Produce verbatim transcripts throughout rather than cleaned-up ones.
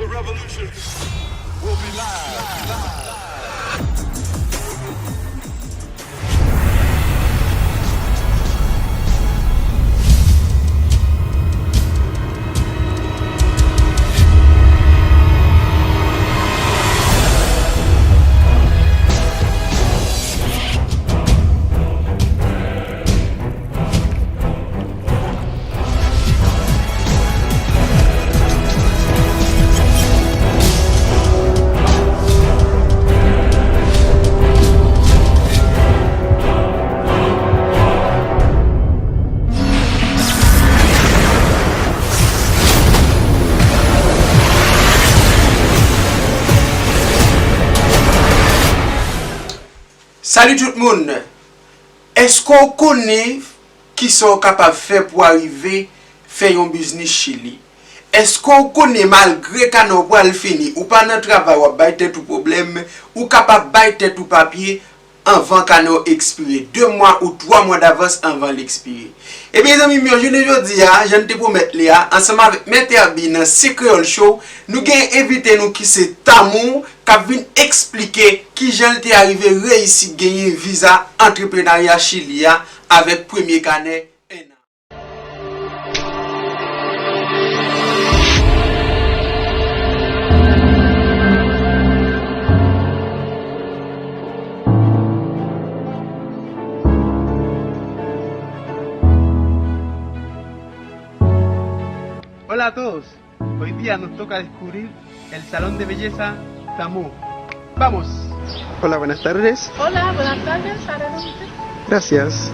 The revolution will be live. Salut tout moun! Èske w konnen kisa w kapab fè pou w arive fè yon biznis Chili? Èske w konnen malgre kanè w pral fini, ou pa nan travay, w ap bay tèt ou pwoblèm, ou kapab bay tèt ou papye anvan kanè w ekspire, de mwa ou twa mwa davans anvan l ekspire? Ebyen zanmi m yo, jounen jodi a, jan n te pwomèt li a, ansanm avèk Mèt Herby nan Se Kreyòl Show, nou gen envite nou ki se Tamour, k ap vin eksplike kijan l te arive reyisi genyen viza antreprenarya Chili a avèk premye kanè en an. Hola a todos. Hoy día nos toca descubrir el salón de belleza Tamour. ¡Vamos! Hola, buenas tardes. Hola, buenas tardes. Adelante. Gracias.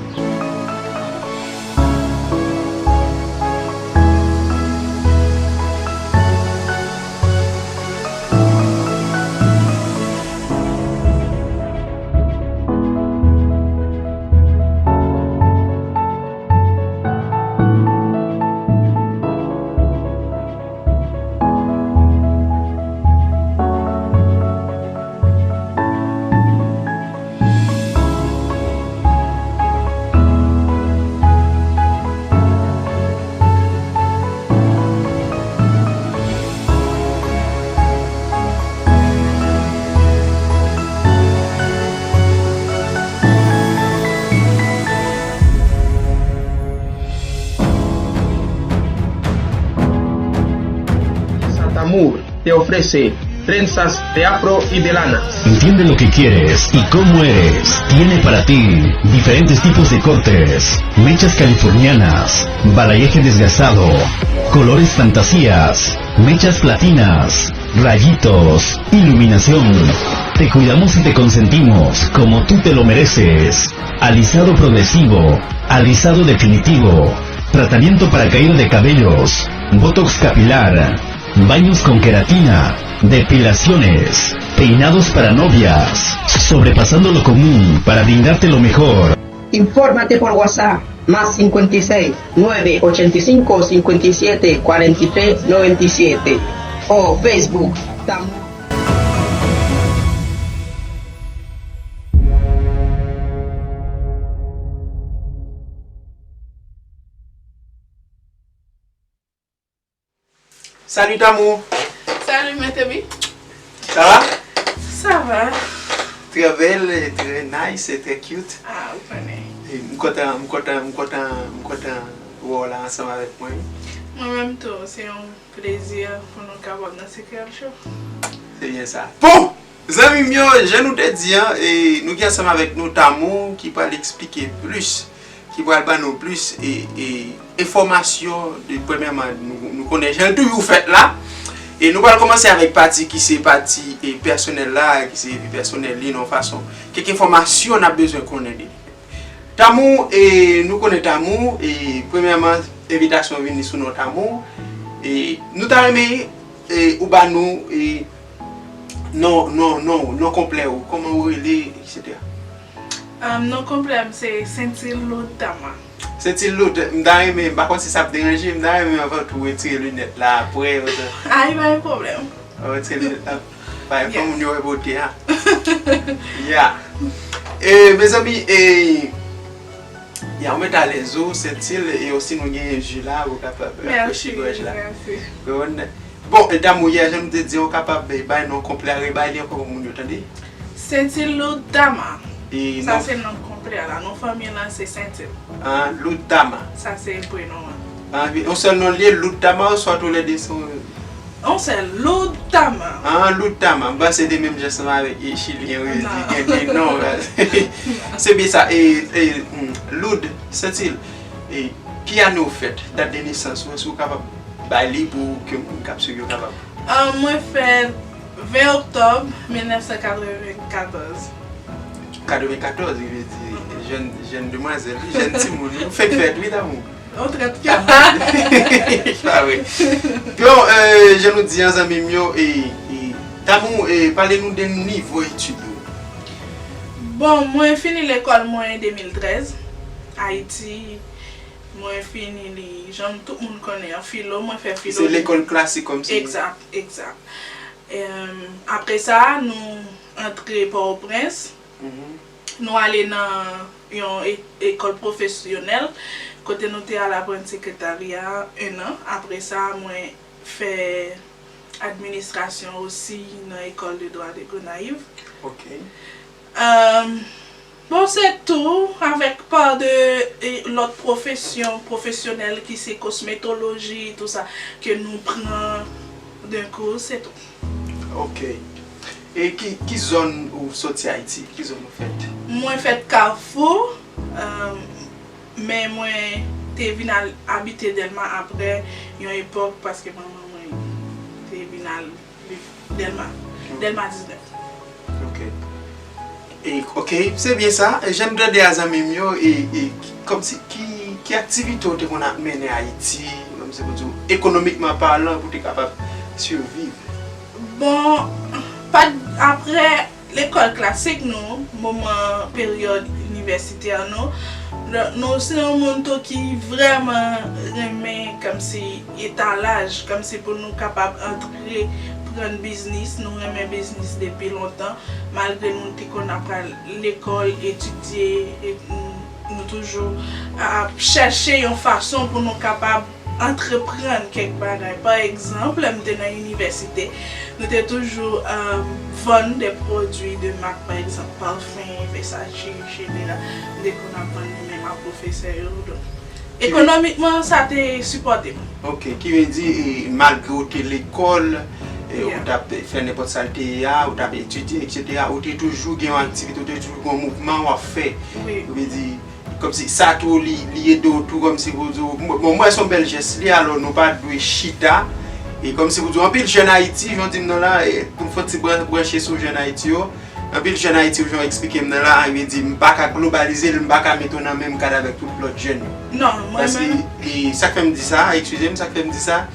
Tamour te ofrece trenzas de afro y de lana. Entiende lo que quieres y cómo eres. Tiene para ti diferentes tipos de cortes, mechas californianas, balayage desgastado, colores fantasías, mechas platinas, rayitos, iluminación. Te cuidamos y te consentimos como tú te lo mereces. Alisado progresivo, alisado definitivo, tratamiento para caída de cabellos, botox capilar, baños con queratina, depilaciones, peinados para novias, sobrepasando lo común para brindarte lo mejor. Infórmate por WhatsApp, más cincuenta y seis, nueve ochenta y cinco, cincuenta y siete, cuarenta y tres, noventa y siete, o Facebook, Tamour. Salut Tamour. Salut Mèt Herby. Ça va? Ça va. Très belle, et très nice, et très cute. Ah, ou konnen. E, m kontan, m kontan, m kontan, m kontan wè w la ansanm avèk mwen. Mwen menm tou, se yon plezi pou nou kapab nan Se Kreyòl Show. Se byen sa. Bon! Zanmi m yo, jan nou te di an, e, nou gen ansanm avèk nou Tamour ki pral eksplike plis, ki pral ban nou plis, e, e, enfòmasyon de, premyèman, nou, nou konnen jan l toujou fèt la. E nou pral kòmanse avèk pati ki se pati, e, pèsonèl la, ki se vi pèsonèl li nan yon fason. Kèk enfòmasyon n ap bezwen konnen de li. Tamour, e, nou konnen Tamour, e, premyèman, envitasyon vini sou non Tamour. E, nou ta renmen, e, ou ba nou, e, non, non, non, non konplè ou, kòman ou rele, etsetera. Um, non konplè m se Saintilou Tama. Saintilou, m ta renmen, m pa konn si sa ap deranje, m ta renmen anvan tou retire linèt la apre. Ah, li pa gen pwoblèm. Retire linèt la. Pa gen fanm moun yo wè bote a. Ya. E, mezanmi, e, ya, ou mèt alèz ou, Saintilou, e osi nou gen ji la, ou kapab raproche gòj la. Mèsi, mèsi. Konprann? Bon, e, Damou, yè, jan nou te di, ou kapab, e, bay non konplè a, rebay li ankò pou moun yo tande. Sentil Loud Tama. E Sa non se non konplè a la. Non fanmi lan se Sentil. Ah, Loud Tama. Sa se prenon an. Ah, wi, yon sèl non l ye, Loud Tama, oswa toulède se yon On sèl, Loud Tama. Ah, Loud Tama. M panse de menm jan ansanm avèk, e, Chilyen yo, yo di gen de non. Se byen sa. E, e, hmm, Loud, Sentil. E, ki ane w fèt? Dat de nesans ou, èske w kapab bay li pou ke moun k ap swiv yo kapab? Ah, mwen fèt ven oktòb mil nèf san katrevenkatòz. Katrevenkatòz, li vle di jèn, jèn demwazèl, wi, jèn timoun, wi, ou fèk fèt, wi, Damou. Ou trant. Pa vre. Bon, e, jan nou di an, zanmi m yo, e, e, Damou, e, pale nou de nivo etid ou. Bon, mwen fini lekòl mwen de mil trèz, Ayiti. Mwen fini li, jan tout moun konnen an, filo, mwen fè filo. Se lekòl klasik kòmsi. Egzak, egzak. Em, apre sa, nou antre Pòtoprens. Mhm. Nou ale nan yon e-, ekòl pwofesyonèl, kote nou te al aprann sekretarya en an. Apre sa, mwen fè administrasyon osi nan École de Droit de Gonayiv. Ok. Em, bon, se tou, avèk pa de, e, lòt pwofesyon, pwofesyonèl ki se kosmetoloji, tou sa, ke nou pran de kou, se tou. Ok. E ki, ki zòn ou soti Ayiti? Ki zòn ou fèt? Mwen fèt Kafou, e, men mwen te vin al abite Dèlma apre yon epòk, paske manman mwen te vin al viv Dèlma, Dèlma diznèf. Ok. E, ok, se byen sa. E, jan m tande a, zanmi m yo, e, e, kòmsi ki, ki aktivite w te konn ap mennen Ayiti, kòmsi pou di w, ekonomikman palan, pou w te kapab siviv? Bon, pa, apre lekòl klasik nou, moman peryòd inivèsitè nou, nou se yon moun tou ki vrèman renmen kòmsi etalaj, kòmsi pou nou kapab antreprann biznis, nou renmen biznis depi lontan, malgre nou te konn ap pral lekòl, etidye, e nou, nou toujou ap chèche yon fason pou nou kapab antreprann kèk bagay. Pa egzanp, lè m te nan inivèsite, nou te toujou, e, vann de pwodui de mak, pa egzanp, pafen, Versace, etsetera. Nou te konn ap vann li menm ak pwofesè yo. Donk, ekonomikman, sa te sipòte m. Ok, ki vle di, e, malgre w te lekòl, e, ou t ap fè nenpòt sa l te ye a, ou t ap etidye, etsetera, ou te toujou gen yon aktivite, ou te toujou gen yon mouvman w ap fè. Wi. Ou vle di, kòmsi sa tou, li, li ede w tou, kòmsi pou di w, bon, mwen, se yon bèl jès li, alò nou pa dwe chita, e kòmsi pou di w, anpil jèn Ayiti, jan w di m nan la, e, pou n fè yon ti bran-, branche sou jèn Ayiti yo, anpil jèn Ayiti yo, jan w eksplike m nan la, e vle di, m pa ka globalize l, m pa ka mete w nan menm kad avèk tout lòt jèn yo. Non, mwen menm. Paske, e, sa k fè m di sa, eskize m, sa k fè m di sa,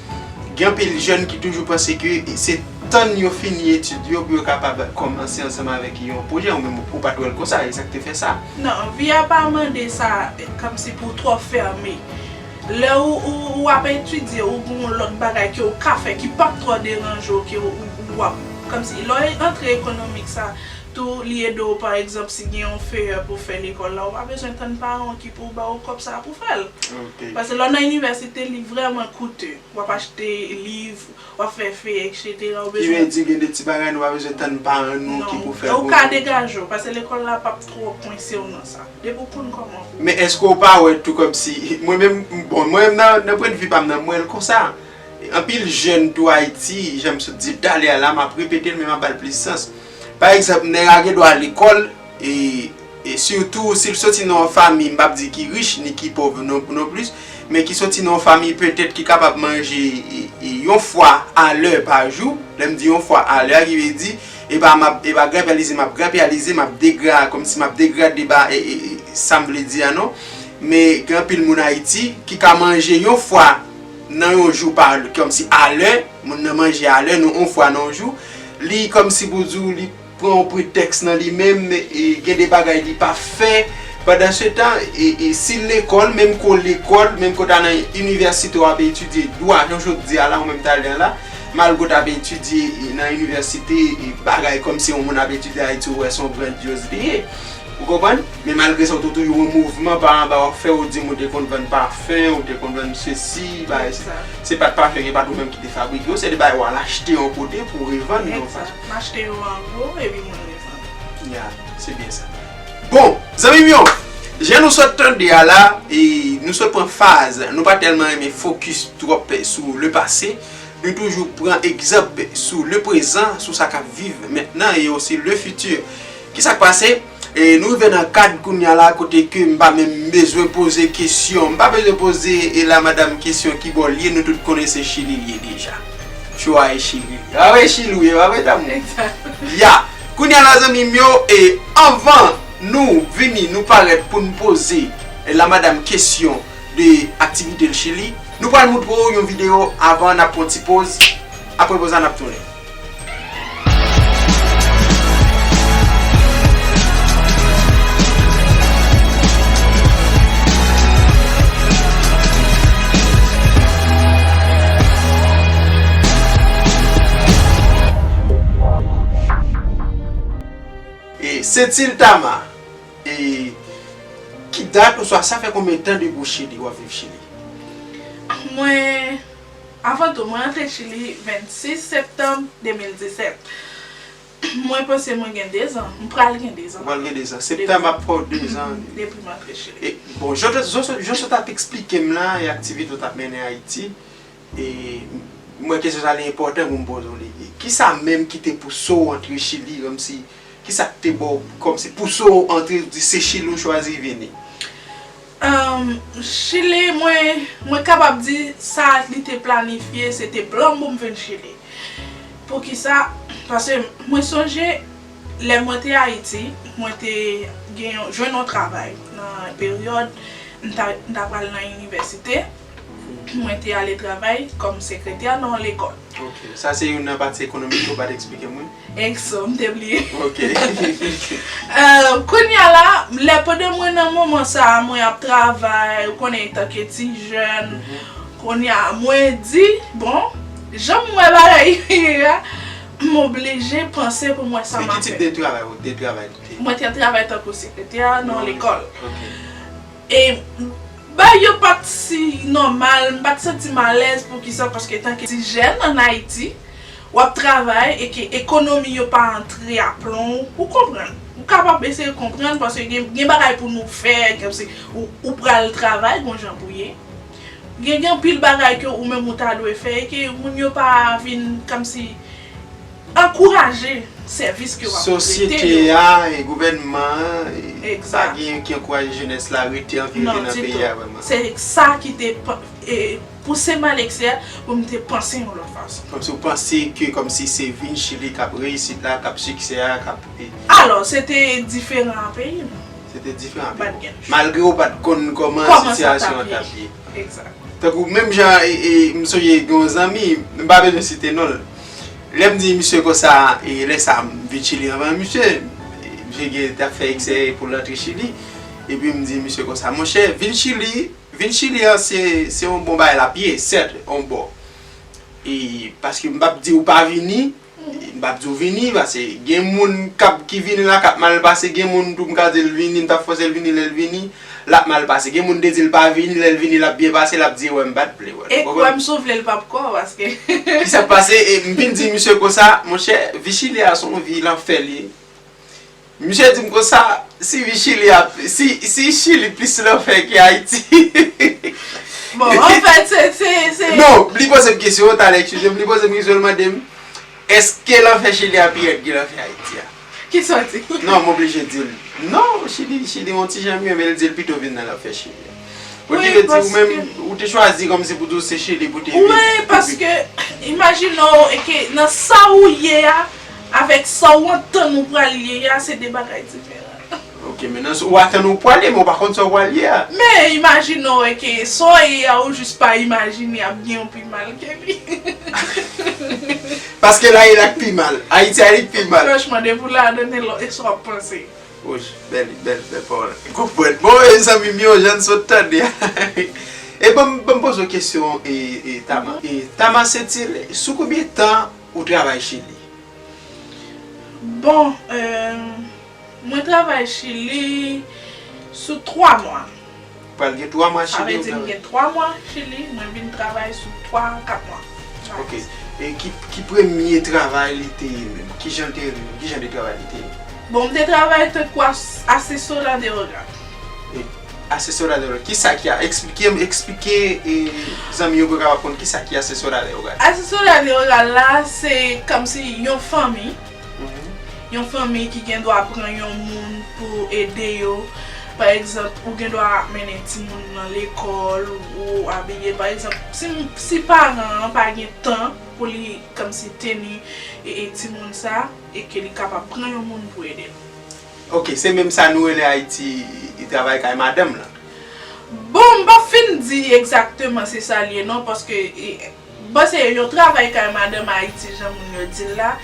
gen anpil jèn ki toujou panse ke se tann yo fini etid yo pou yo kapab kòmanse ansanm avèk yon pwojè, ou menm ou pa t wè l konsa, e sa k te fè sa. Non, vi a pa mande sa, kòmsi pou w twò fèmen. Lè ou, ou, ou ap etidye, ou gen yon lòt bagay ke ou ka fè ki p ap twò deranje w, ke ou, ou, ou ap, kòmsi, lè w antre ekonomik sa, tou li ede w, pa egzanp, si gen yon feyè pou fè lekòl la, ou pa bezwen tann paran w ki pou ba w kòb sa pou fè l. Ok. Paske lè w nan inivèsite, li vrèman koute. W ap achte liv, w ap fè feyè, etsetera. Ou bezwen. Ki vle di gen de ti bagay nou pa bezwen tann paran nou ki pou fè l pou nou. Non, ou ka degaje w, paske lekòl la p ap twò kwense w nan sa. Depi w konn kòman pou. Men èske w pa wè tou kòmsi, mwen menm, bon, mwen menm nan, nan pwennvi pa m nan, m wè l konsa. Anpil jèn tou Ayiti, jan m sot di l talè a la, m ap repete l, men m ap ba l plis sans. Pa egzanp, nèg la gen dwa al lekòl, e, e sitou si l soti nan yon fanmi, m p ap di ki rich, ni ki pòv non, non plis, men ki soti nan yon fanmi petèt ki kapab manje, e, e, yon fwa a lè pa jou. Lè m di yon fwa a lè a, ki vle di, e pa m ap, e pa granpyalize, m ap granpyalize, m ap degra-, kòmsi m ap degrade ba, e, e, e, sa m vle di a non. Men gen anpil moun Ayiti ki ka manje yon fwa nan yon jou pa, kòmsi a lè, moun nan manje a lè, nan yon fwa nan yon jou, li kòmsi pou di w, li pran yon pretèks nan li menm, e gen de bagay li pa fè. Pandansetan, e, e si l lekòl, menm ke w lekòl, menm ke w ta nan inivèsite w ap etidye dwa, jan jodi a la, ou menm talè a la, malgre w t ap etidye, e, nan inivèsite, e bagay kòmsi yon moun ap etidye Ayiti, ou wè se yon grandyòz li ye. Ou konprann? Men malgre sa, ou te toujou yon mouvman pa anba w ap fè, ou di m ou te konn vann pafen, ou te konn vann sesi, bagay. Se pa t pafen, e pa t ou menm ki te fabrike yo, se de bagay w al achte yon kote pou w revann nan yon fason. M achte yo an gwo, epi mwen revann. Ya, se byen sa. Bon, zanmi m yo, jan nou sot tande a la, e nou sot pran faz, nou pa tèlman renmen fokis twòp sou le pase, nou toujou pran egzanp sou le prezan, sou sa k ap viv mentnan e osi le fitir. Kisa k pase? E nou rive nan kad kounye a la kote ke m pa menm bezwen poze kesyon. M pa bezwen poze e la madanm kesyon ki bò l ye, nou tout konnen se Chili l ye deja. Cho a e Chili l ye. A wè Chili w ye, pa vre, damou? Ya. Kounye a la, zanmi m yo, e anvan nou vini, nou parèt pou n poze e la madanm kesyon de aktivite l Chili, nou pral moutre w yon videyo avan n ap pran ti poz. Apre poz la, n ap tounen. E Setil Tama, e ki dat oswa sa fè konbyen tan depi w Chili, w ap viv Chili? Mwen, avan tou, mwen antre Chili vennsis septanm de mil disèt. Mwen panse mwen gen dezan. M pral gen dezan. Ou pral gen dezan. Septanm ap fè w dezan. Depi m antre Chili. E, bon, jan w t ap eksplike m la, e aktivite w t ap mennen Ayiti, e m wè kesyon sa li enpòtan pou m poze w li. Kisa menm ki te pouse w antre Chili, kòmsi, kisa k te ba w, kòmsi pouse w antre, di se Chili w chwazi vini? Ahn, Chili, mwen, mwen kapab di sa li te planifye, se te plan m pou m vin Chili. Poukisa? Paske mwen sonje, lè mwen te Ayiti, mwen te gen yon, jwenn yon travay nan peryòd m ta, m ta pral nan inivèsite. Mwen te ale travay kòm sekretè nan yon lekòl. Ok, sa se youn nan pati ekonomik ke w pa t eksplike m, wi. Egso, m te bliye. Ok. Eh, kounye a la, lè pandan mwen nan moman sa a, mwen ap travay, ou konnen, antanke ti jèn, kounye a, mwen di, bon, jan m wè bagay yo ye a, m oblije panse pou m wè sa m ap fè. Se ki tip de travay ou te travay? Mwen te travay tankou sekretè nan lekòl. Ok. E bagay yo pa t si nòmal, m pa t santi m alèz. Poukisa? Paske tanke ti jèn ann Ayiti, w ap travay e ke ekonomi yo pa antre aplon, ou konprann. Ou kapab eseye konprann paske gen, gen bagay pou nou fè, kòmsi ou, ou pral travay, gon jan pou ye. Gen, gen anpil bagay ke ou menm ou ta dwe fè e ke moun yo pa vin kòmsi ankouraje sèvis ke w ap prete yo. Sosyete a, e gouvènman an, e pa gen ki ankouraje jenès la rete ann vin nan peyi a vrèman. Se sa ki te pa-, e, pouse m al ekstèryè pou m te panse yon lòt fason. Kòmsi w panse ke kòmsi se vin Chili k ap reyisit la, k ap siksè a, k ap, e. Alò, se te diferan an peyi m. Se te diferan an peyi w. Malgre w pa t konn kòman sitiyasyon an t ap ye. Egzak. Tankou menm jan, e, e, m sonje gen yon zanmi, m pa bezwen site non l. Lè m di misye konsa, e, lè sa a, m vin Chili anvan misye, e, misye gen, t ap fè eksè pou l antre Chili. Epi m di misye konsa, monchè, vin Chili, vin Chili an, se, se yon bon bagay l ap ye, sèt, yon bò. E, paske m p ap di w pa vini, m p ap di w vini, paske gen moun k ap, ki vini la, k ap mal pase, gen moun tou m ka di l vini, m t ap fòse l vini, lè l vini, l ap mal pase. Gen moun te di l pa vini, lè l vini, l ap byen pase, l ap di, wè, m pa t vle wè l. Ou konprann? E kwè m, si w vle l p ap kwè w, paske. Kisa k pase? E m vin di misye konsa, monchè, vi Chili a se yon vi lanfè l ye. Misye di m konsa, si vi Chili ap, si, si Chili plis lanfè ke Ayiti. Bon, anfèt, se, se, se. Non, li poze m kesyon, talè, eskize m, li poze m kesyon, li mande m, èske lanfè Chili a pi rèd ke lanfè Ayiti a? Kisa w di? Non, m oblije di l. Non, Chili, Chili yon ti jan mye, men l di l pito vin nan lanfè Chili a. Bon, ki vle di, ou menm, ou te chwazi kòmsi pou di w se Chili pou te vin. Wi, paske, imajine w, e ke nan sa ou ye a, avèk sa w antann ou pral ye a, se de bagay diferan. Ok, men nan sa w atann ou prale, men w pa konn sa w pral ye a. Men, imajine w, e ke sa w ye a, ou jis pa imajine ap gen yon pi mal ke li. Paske la, e la k pi mal. Ayiti a, li k pi mal. Franchman, depi w ladan, e sa w ap panse. Wouch, bèl, bèl, bèl pawòl. Konprann. Bon, e zanmi m yo, jan n sot tande a. E ban m, ban m poze w kesyon, e, e, Tama. E, Tama Setil, sou konbyen tan ou travay Chili? Bon, euh, Mwen travay Chili sou twa mwa. Pral gen twa mwa Chili. Sa vle di m gen twa mwa Chili, mwen vin travay sou twa, kat mwa. Ok. E ki, ki premye travay li te ye menm? Kijan l te rele menm? Kijan de travay li te ye? Bon, m te travay tankou asesora de hogar. Asesora de hogar. Kisa ki a? Eksplike m, eksplike e, zanmi yo pou yo kapab konn kisa ki asesora de hogar. Asesora de hogar la, se kòmsi yon fanmi. Yon fanmi ki gen dwa pran yon moun pou ede yo. Pa egzanp, ou gen dwa mennen timoun nan lekòl ou abiye. Pa egzanp, si, si paran an pa gen tan pou li kòmsi teni e, e timoun sa, e ke li kapab pran yon moun pou ede l. Ok, se menm sa nou rele Ayiti, travay kay madanm lan. Bon, m p ap fin di egzakteman se sa l ye non, paske, e, m panse yon travay kay madanm Ayiti, jan moun yo di l la,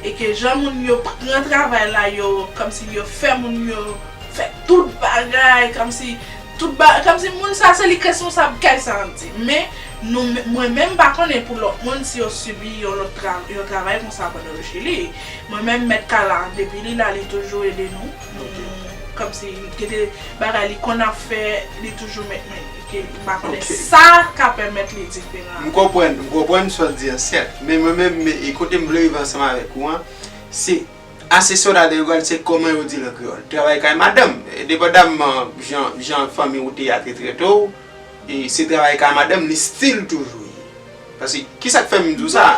e ke jan moun yo pran travay la, yo, kòmsi yo fè moun yo fè tout bagay, kòmsi, tout ba, kòmsi moun sa se li k responsab kay sa, ann di. Men, nou, mwen menm m pa konnen pou lòt moun si yo sibi yon lòt tra, yon travay konsa pandan yo Chili. Mwen menm, mèt kay la, depi li la, li toujou ede nou. Nou, kòmsi, gen de bagay li konn ap fè, li toujou mèt mwen. Ke m pa konnen sa ka pèmèt li diferan. M konprann, m konprann sa w di an, sèt. Men mwen menm, e kote m vle rive ansanm avèk ou an, se asesora de hogar, se kòman yo di l an kreyòl. Travay kay madanm, endepandamman jan, jan fanmi w te ye a te trete w, e se travay kay madanm, li still toujou ye. Paske, kisa k fè m di w sa?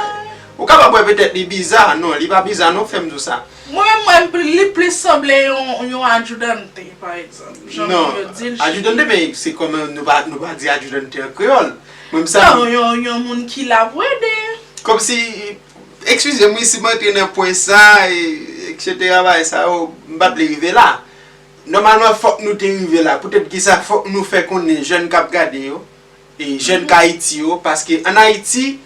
Ou kapab wè petèt li biza, non, li pa biza non k fè m di w sa. Mwen menm, mwen, li plis sanble yon, yon adjudante, pa egzanp. Jan moun yo di l Chili. Adjudante, men se kòman nou pa, nou pa di adjudante an kreyòl. Mwen, m sa. Non, yon, yon moun ki la pou ede. Kòmsi, eskize m wi si m antre nan pwen sa, e, etsetera, bagay sa yo, m pa t vle rive la. Nòmalman, fòk nou te rive la. Poutèt kisa, fòk nou fè konnen jèn k ap gade yo, e jèn k Ayiti yo, paske ann Ayiti,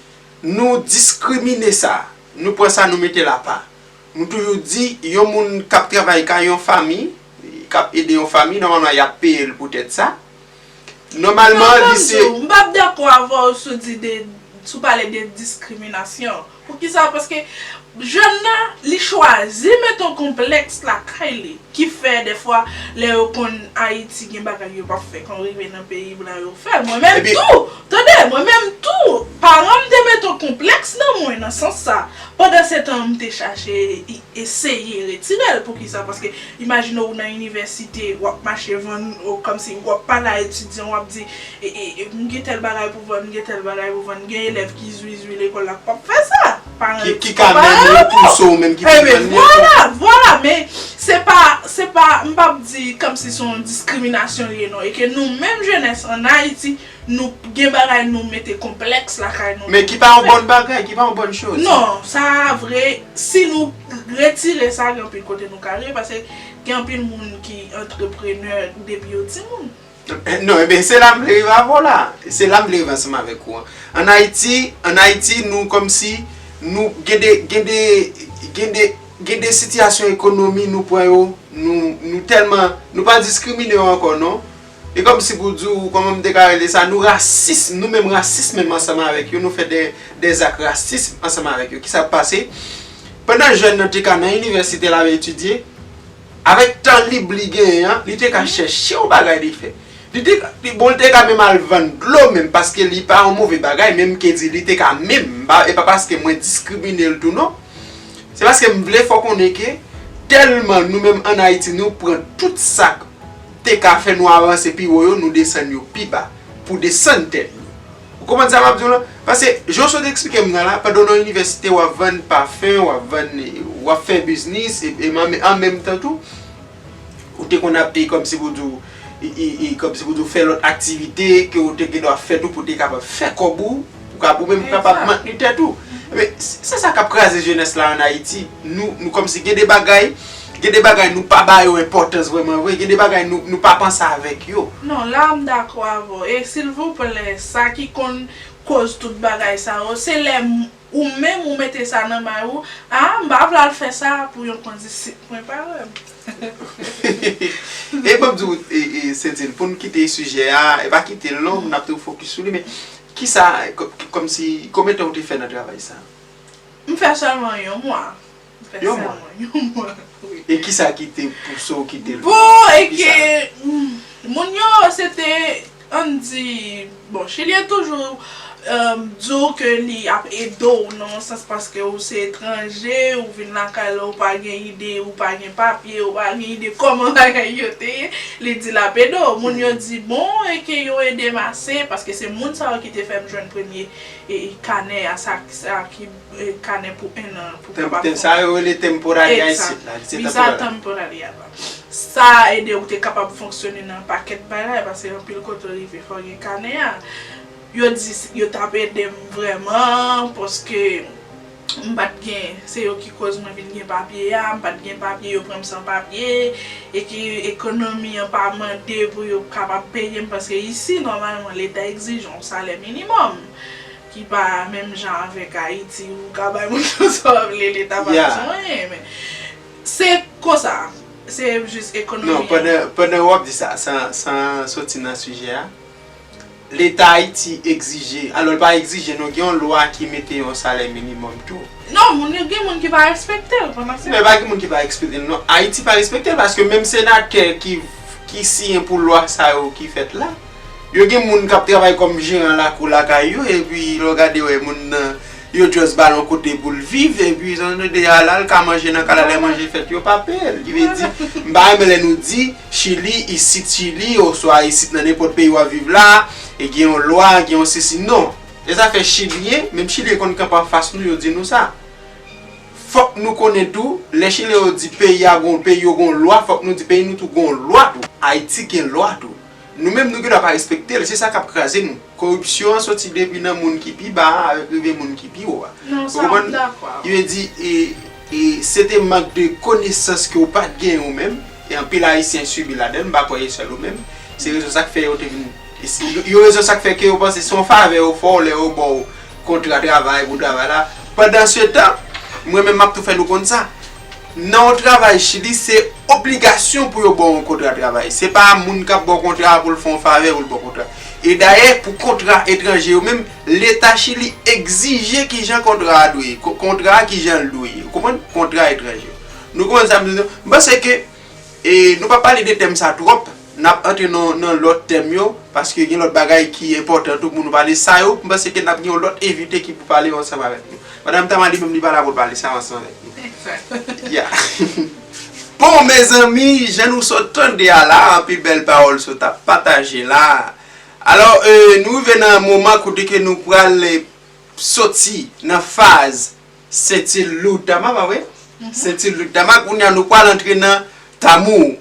nou diskrimine sa. Nou pran sa, nou mete l apa. Nou toujou di, yon moun k ap travay kay yon fanmi, k ap ede yon fanmi, nòmalman, y ap peye l poutèt sa. Nòmalman, li se. M p ap dakò avè w si w di de, si w pale de diskriminasyon. Poukisa? Paske jèn nan, li chwazi mete yon konplèks lakay li. Ki fè, dèfwa, lè yo konn Ayiti gen bagay yo p ap fè, kan yo rive nan peyi blan yo fè l. Mwen menm tou, tande, mwen menm tou, paran m te mete yon konplèks nan mwen nan sans sa. Pandan se tan, m te chache eseye retire l. Poukisa? Paske imajine w nan inivèsite, w ap mache vann, kòmsi w ap pale a etidyan, w ap di, e, e, e, m gen tèl bagay pou vann, m gen tèl bagay pou vann. Gen elèv ki zwi zwi lekòl la k p ap fè sa. Paran yo ki ka menm yo pouse w menm ki pou vann li ankò. Vwala, vwala, men se pa, se pa, m p ap di kòmsi se yon diskriminasyon li ye non. E ke nou menm jenès ann Ayiti, nou gen bagay nou mete konplèks lakay nou. Men ki pa yon bòn bagay, ki pa yon bòn choz. Non, sa vre, si nou retire sa, gen anpil kote nou ka rive, paske gen anpil moun ki antreprenè depi yo timoun. Non, ebyen, se la m vle rive avè w la. Se la m vle rive ansanm avèk ou an. Ann Ayiti, ann Ayiti, nou kòmsi, nou gen de, gen de, gen de, gen de sitiyasyon ekonomi nou pran yo, nou, nou tèlman, nou pa diskrimine yo ankò non. E kòmsi pou di w, kòman m te ka rele sa, nou rasis, nou menm rasis menm ansanm avèk yo, nou fè de, de zak rasis ansanm avèk yo. Kisa k pase? Pandan jèn nan te ka nan inivèsite l ap etidye, avèk tan lib li genyen an, li te ka chèche yon bagay li fè. Li te, li, bon, li te ka menm al vann dlo menm, paske li pa yon move bagay, men m ke di li te ka menm, m pa, e pa paske mwen diskrimine l tou non. Se paske m vle fè w konnen ke tèlman nou menm ann Ayiti, nou pran tout sa k te ka fè nou avanse pi wo yo, nou desann yo pi ba, pou desann tèt nou. Ou konprann sa m ap di w lan? Paske, jan w sot eksplike m nan la, pandan w nan inivèsite, w ap vann pafen, w ap vann, w ap fè biznis, e, e an, an menm tan tou, ou te konn ap, e, kòmsi pou di w, e, e, e, kòmsi pou di w fè lòt aktivite ke w te gen dwa fè tou pou w te kapab fè kòb ou, pou w ka, ou menm kapab mentni tèt ou. Ebyen, se, se sa k ap kraze jenès la ann Ayiti. Nou, nou kòmsi gen de bagay, gen de bagay nou pa ba yo enpòtans vrèman vre, gen de bagay nou, nou pa panse avèk yo. Non, la a m dakò avè w. E silvouplè, sa ki konn koz tout bagay sa yo, se lè m, ou menm ou mete sa nan may ou, a, m pa vle al fè sa pou yon kondisit mwen pa renmen. E ban m di w, e, e, Sentil, pou n kite sijè a, e pa kite l non, n ap tou fokis sou li, men kisa, kò, kòmsi, konbyen tan ou te fè nan travay sa a? M fè sèlman yon mwa. Yon mwa. Yon mwa, wi. E kisa ki te pouse w kite l? Bon, e ke, hmm, moun yo, se te, ann di, bon, Chilyen toujou, um, di w ke li ap ede w nan yon sans paske ou se etranje, ou vin lakay la, ou pa gen ide, ou pa gen papye, ou pa gen ide kòman bagay yo te ye. Li di l ap ede w. Moun yo di, bon, e ke yo ede m ase, paske se moun sa yo ki te fè m jwenn premye e, e kanè a, sa, sa ki, e, kanè pou en an, pou kapab. Sa yo rele temporary a isit la, se temporary. Visa temporary a la. Sa ede ou te kapab fonksyone nan pakèt bagay, paske anpil kote w rive, fò w gen kanè a. Yo di s- yo t ap ede m vrèman, paske m pa t gen, se yo ki koz mwen vin gen papye a, m pa t gen papye, yo pran m san papye, e ki ekonomi an pa mande pou yo kapab peye m, paske isi, nòmalman, Leta egzije yon salè minimòm, ki pa menm jan avèk Ayiti, ou ka bay moun yo sa w vle, Leta pa bezwen anyen, men se konsa, se jis ekonomi an. Non, pandan, pandan w ap di sa, san, san soti nan sijè a, Leta Ayiti egzije, alò l pa egzije non, gen yon lwa ki mete yon salè minimòm tou. Non, moun yo gen moun ki pa respekte l pandan se Men pa gen moun ki pa respekte l non. Ayiti pa respekte l paske menm senatè ki, ki siyen pou lwa sa yo ki fèt la, yo gen moun k ap travay kòm jeran lakou lakay yo, epi lè w gade wè moun nan, yo just ba l yon kote pou l viv, epi jan nou de a la, l ka manje nan kay la, lè manje fèt, yo pa peye l. Ki vle di, m pa renmen lè nou di, Chili, isit Chili, oswa isit nan nenpòt peyi w ap viv la, e gen yon lwa, gen yon sesi, non. E sa fè Chilyen, menm Chilyen konn kanpe anfas nou, yo di nou sa. Fòk nou konnen tou, lè Chilyen yo di peyi a gon, peyi yo gon lwa, fòk nou di peyi nou tou gon lwa tou. Ayiti gen lwa tou. Nou menm nou gendwa pa respekte l, se sa k ap kraze nou. Koripsyon an soti depi nan moun ki pi ba a, avèk rive moun ki pi wo a. Non, sa m dakò avè w. Ki vle di, e, e se te mank de konesans ke w pa t genyen ou menm, e anpil Ayisyen sibi ladan l, m pa kwè e sèl ou menm. Se rezon sa k fè yo te vin, yo rezon sa k fè ke yo panse se yon favè yo fè w lè yo ba w kontra travay pou travay la. Pandan se tan, mwen menm m ap tou fè nou konn sa. Nan yon travay Chili, se obligasyon pou yo ba w yon kontra travay. Se pa moun k ap ba w kontra a pou l fè w yon favè pou l ba w kontra. E dayè, pou kontra etranje yo menm, Leta Chili egzije kijan kontra a dwe ye. Ko- Kontra a kijan l dwe ye. Ou konprann? Kontra etranje yo. Nou konprann sa m di nou? M panse ke, e, nou pa pale de tèm sa twòp. N ap antre nan, nan lòt tèm yo, paske gen lòt bagay ki enpòtan tou pou nou pale. Sa yo, m panse ke n ap gen yon lòt envite ki pou pale yo ansanm avèk nou. Madanm Tama li menm li pa la pou l pale sa yo ansanm avèk nou. Ya. Bon, mezanmi, jan nou sot tande a la, anpil bèl pawòl sot ap pataje la. Alò, e, nou rive nan moman kote ke nou pral, e, soti nan faz Senti Loud Tama, pa vre? Senti Loud Tama, kounye a nou pral antre nan Tamou.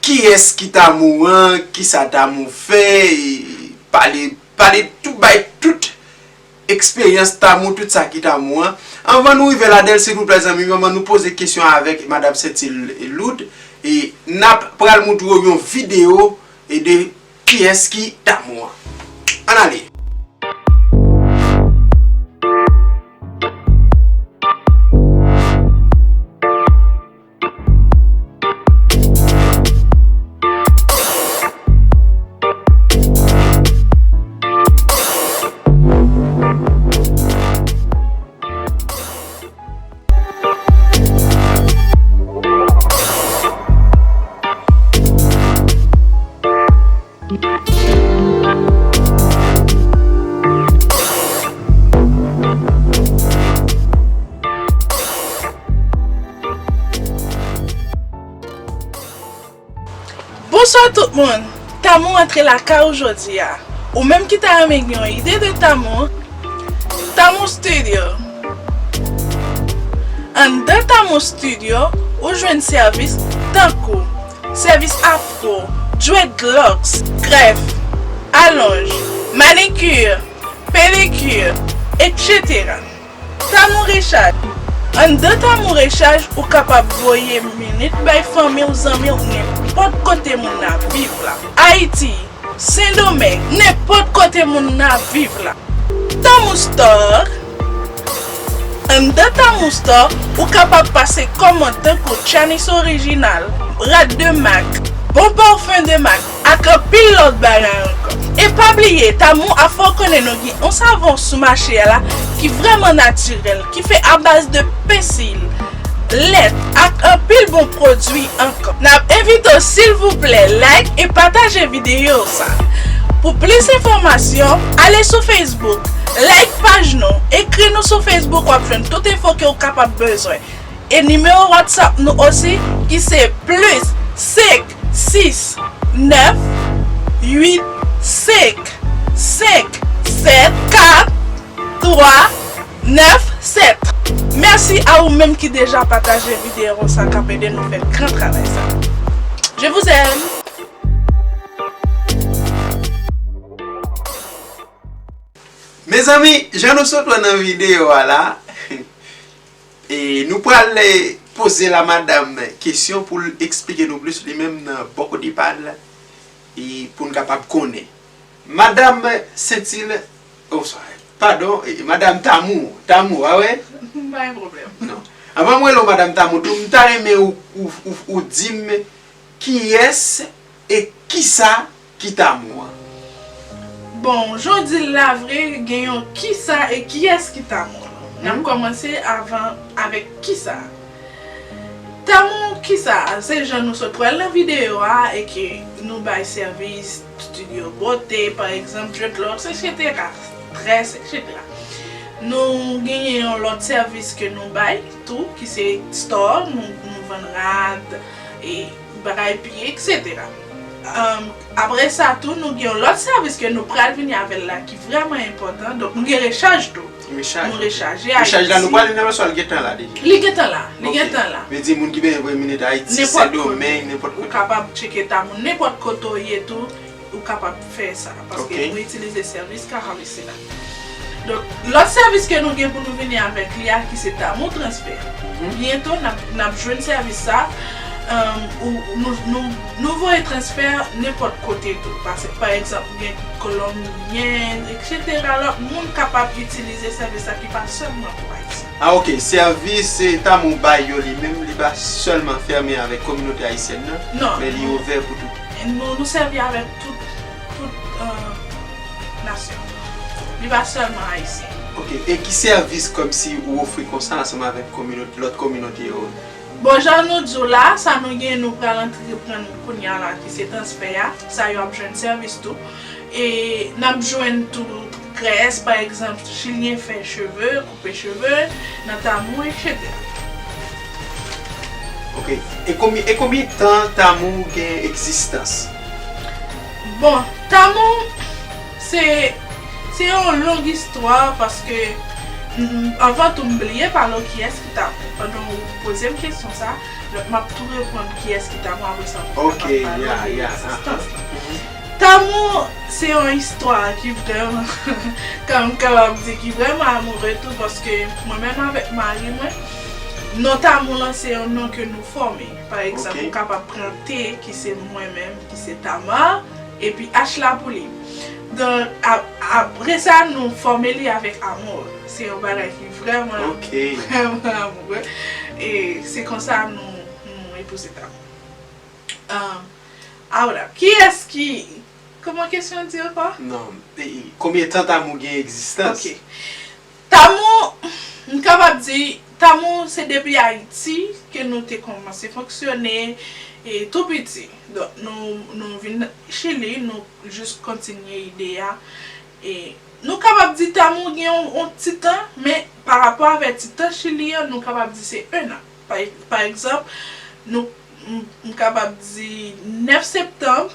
Kiyès ki Tamou an, kisa Tamou fè, e, pale, pale tout, bay tout eksperyans Tamou, tout sa ki Tamou an. Anvan nou rive ladan l, silvouplè zanmi m, anvan nou poze kesyon avèk madanm Senti Loud, e n ap pral moutre w yon videyo e de kiyès ki Tamou an. Ann ale! Bonswa tout moun! Tamou antre lakay ou jodi a. Ou menm ki ta renmen gen yon ide de Tamou, Tamou Studio. Anndan Tamou Studio, ou jwenn sèvis tankou sèvis afro, dreadlocks, grèf, alonj, manikir, pedikir, etsetera. Tamou Rechaj. Anndan Tamou Rechaj, ou kapab voye minit bay fanmi w, zanmi w, nenpòt kote moun nan ap viv la. Ayiti, Sendomeng, nenpòt kote moun nan ap viv la. Tamou Store. Anndan Tamou Store, ou kapab pase kòmand tankou Chinese Original, rad de mak, bon parfum de mak, ak anpil lòt bagay ankò. E pa bliye, Tamou ap fè w konnen nou gen yon savon sou mache a la ki vrèman natirèl, ki fè a baz de pensil, yon pwodui ankò. N ap envite w silvouplè like e pataje videyo sa. Pou plis enfòmasyon, ale sou Facebook, like paj nou, ekri nou sou Facebook, w ap jwenn tout enfo ke w kapab bezwen. E nimewo WhatsApp nou osi ki se plis senk sis nèf uit senk senk sèt kat twa nèf sèt. Mèsi a ou menm ki deja pataje videyo sa k ap ede nou fè gran travay sa. Je vous aime. Mezanmi, jan nou sot wè nan videyo a la, e nou pral poze la madanm kesyon pou l eksplike nou plis li menm nan bò kote pa l, e pou n kapab konnen. Madanm Sentil, oh sorry, padon, e, madanm Tamou, Tamou, a wè? Pa gen pwoblèm. Non. Anvan mwen rele w madanm Tamou tou, m ta renmen ou, ou, ou, ou di m kiyès e kisa ki Tamou an. Bon, jan w di l la vre, gen yon kisa e kiyès ki Tamou an. N ap kòmanse avan avèk kisa. Tamou kisa, se jan nou sot wè l nan videyo a e ke nou bay sèvis studio bote, pa egzanp, dreadlocks, etsetera, très, etsetera. Nou genyen yon lòt sèvis ke nou bay tou, ki se store, nou, nou vann rad, e bagay piye, etsetera. Apre sa tou, nou gen yon lòt sèvis ke nou pral vini avè l la ki vrèman enpòtan. Donk, nou gen rechaj tou. Rechaj. Nou rechaje Ayiti. Rechaj la nou pwale nan sòl gentan la deja. Li gentan la. Li gentan la. Vle di moun ki bezwen voye minit Ayiti, Sendomeng, nenpòt Ou kote. Kapab tcheke Tamou nenpòt kote w ye tou. Ou kapab fè sa. Paske nou itilize sèvis Kaharisila. Donk, lòt sèvis ke nou gen pou nou vini avèk li a ki se Tamou Transfè. Byento n ap, n ap jwenn sèvis sa. Ou, nou, nou, nou voye transfè nenpòt kote tou. Paske, pa egzanp, gen Kolonbyen, etsetera. Lòt moun kapab itilize sèvis sa ki pa sèlman pou Ayisyen. Ah ok, sèvis Tamou bay yo li menm, li pa sèlman fèmen avèk kominote ayisyèn nan, men li ouvè pou tout. Nou, nou sèvi avèk tout, tout nasyon. Li pa sèlman Ayisyen. Ok, e ki sèvis kòmsi ou ofri konsa ansanm avèk kominote, lòt kominote yo? Bon, jan nou di w la, sa nou gen, nou pral antreprann kounye a la, ki se transfè a. Sa yo ap jwenn sèvis tou. E n ap jwenn tou grès, pa egzanp, Chilyen fè cheve, koupe cheve, nan Tamou, etsetera. Ok. E konbyen, e konbyen tan Tamou gen egzistans? Bon, Tamou, se, se yon long istwa, paske, anvan tou, m bliye pale w kiyès ki Tamou. Pandan w poze m kesyon sa, donk m ap tou reponn kiyès ki Tamou, apre sa pou m kapab pale w de egzistans lan. Tamou, se yon istwa ki vrèman, kòm m kapab di, ki vrèman amoure tou, paske mwen menm avèk mari mwen, non Tamou lan se yon non ke nou fòme. Pa egzanp, ou kapab pran T, ki se mwen menm, ki se Tama, epi H la pou li. Donk, apre sa, nou fòme li avèk Amour. Se yon bagay ki vrèman, vrèman amoure. E se konsa nou, nou epouze Tamou. Ahwla, kiyès ki, kòman kesyon an di ankò? Non, konbyen tan Tamou gen egzistans? Ok. Tamou, m kapab di, Tamou se depi Ayiti ke nou te kòmanse fonksyone, e tou piti. Donk, nou, nou vin Chili, nou jis kontinye ide a. E nou kapab di Tamou gen yon, yon ti tan, men parapò avè ti tan Chili an, nou kapab di se en an. Pa, pa egzanp, nou, m, m kapab di nèf septanm,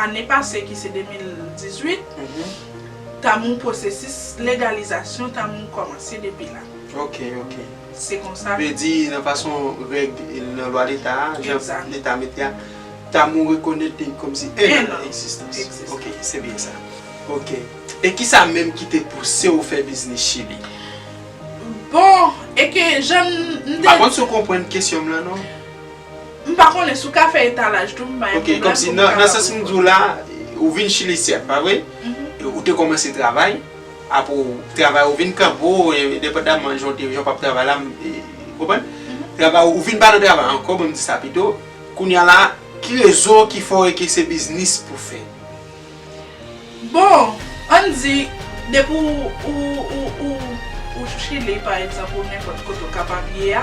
ane pase ki se de mil dizuit, Tamou, pwosesis legalizasyon Tamou kòmanse depi la. Ok, ok. Se konsa. Vle di, nan fason règ nan lwa leta a, jan leta mete a, Tamou rekonèt li kòmsi en an egzistans. Ok, se byen sa. Ok. E kisa menm ki te pouse w fè biznis Chili? Bon, e ke jan m te. M pa konn si w konprann kesyon m lan, non. M pa konnen si w ka fè etalaj tou, m pa gen pwoblèm. Ok, kòmsi nan sans m di w la, ou vin Chili, sèt, pa vre? Ou te kòmanse travay, apre w travay, ou vin kanpe w, endepandaman jan w te, jan w p ap travay la, ou konprann? Travay, ou vin pa nan travay ankò, bon, m di sa pito. Kounye a la, ki rezon ki fè w ke se biznis pou fè? Bon, ann di, depi w, ou, ou, ou, ou Chili, pa egzanp, ou nenpòt kote w kapab ye a,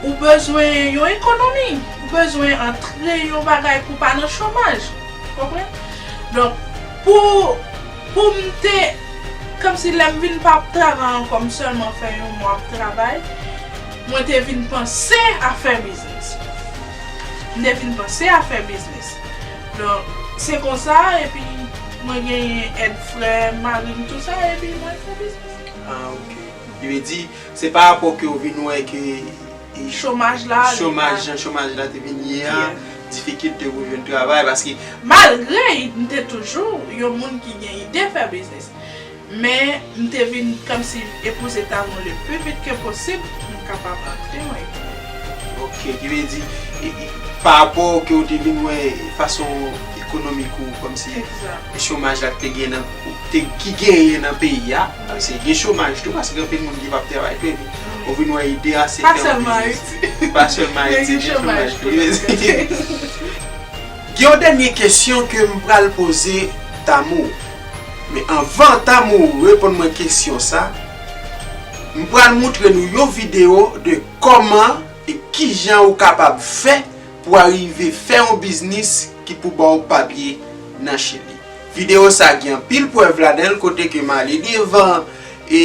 Ou bezwen yon ekonomi, ou bezwen antre yon bagay pou pa nan chomaj. Konprann? Donk, pou, pou m te, kòmsi lè m vin pa ap travay ankò, m sèlman fè yon mwa ap travay, mwen te vin panse a fè biznis. M te vin panse a fè biznis. Donk, se konsa, epi mwen genyen èd frè, mari m, tou sa, epi mwen fè biznis. Ah, ok. Ki vle di, se pa rapò ke w vin wè ke, e, chomaj la, chomaj, jan chomaj la te vin ye a, difikilte pou jwenn travay, paske malgre m te toujou yon moun ki gen ide fè biznis, men m te vin kòmsi epouze tamou le pli vit ke posib pou m kapab antre yon ekonomi. Ok, ki vle di, e, e, pa rapò ke w te vin wè fason ekonomik ou, kòmsi chomaj la ki te gen nan, te, ki genyen nan peyi a, paske gen chomaj tou, paske gen anpil moun ki p ap travay tou, epi ou vin wè ide a se fè yon biznis. Pa sèlman Ayiti, gen chomaj tou. Gen yon dènye kesyon ke m pral poze Tamou. Men anvan Tamou reponn mwen kesyon sa, m pral moutre nou yon videyo de kòman e kijan ou kapab fè pou w arive fè yon biznis ki pou ba w papye nan Chili. Videyo sa gen anpil prèv ladan l, kote ke m ale devan e,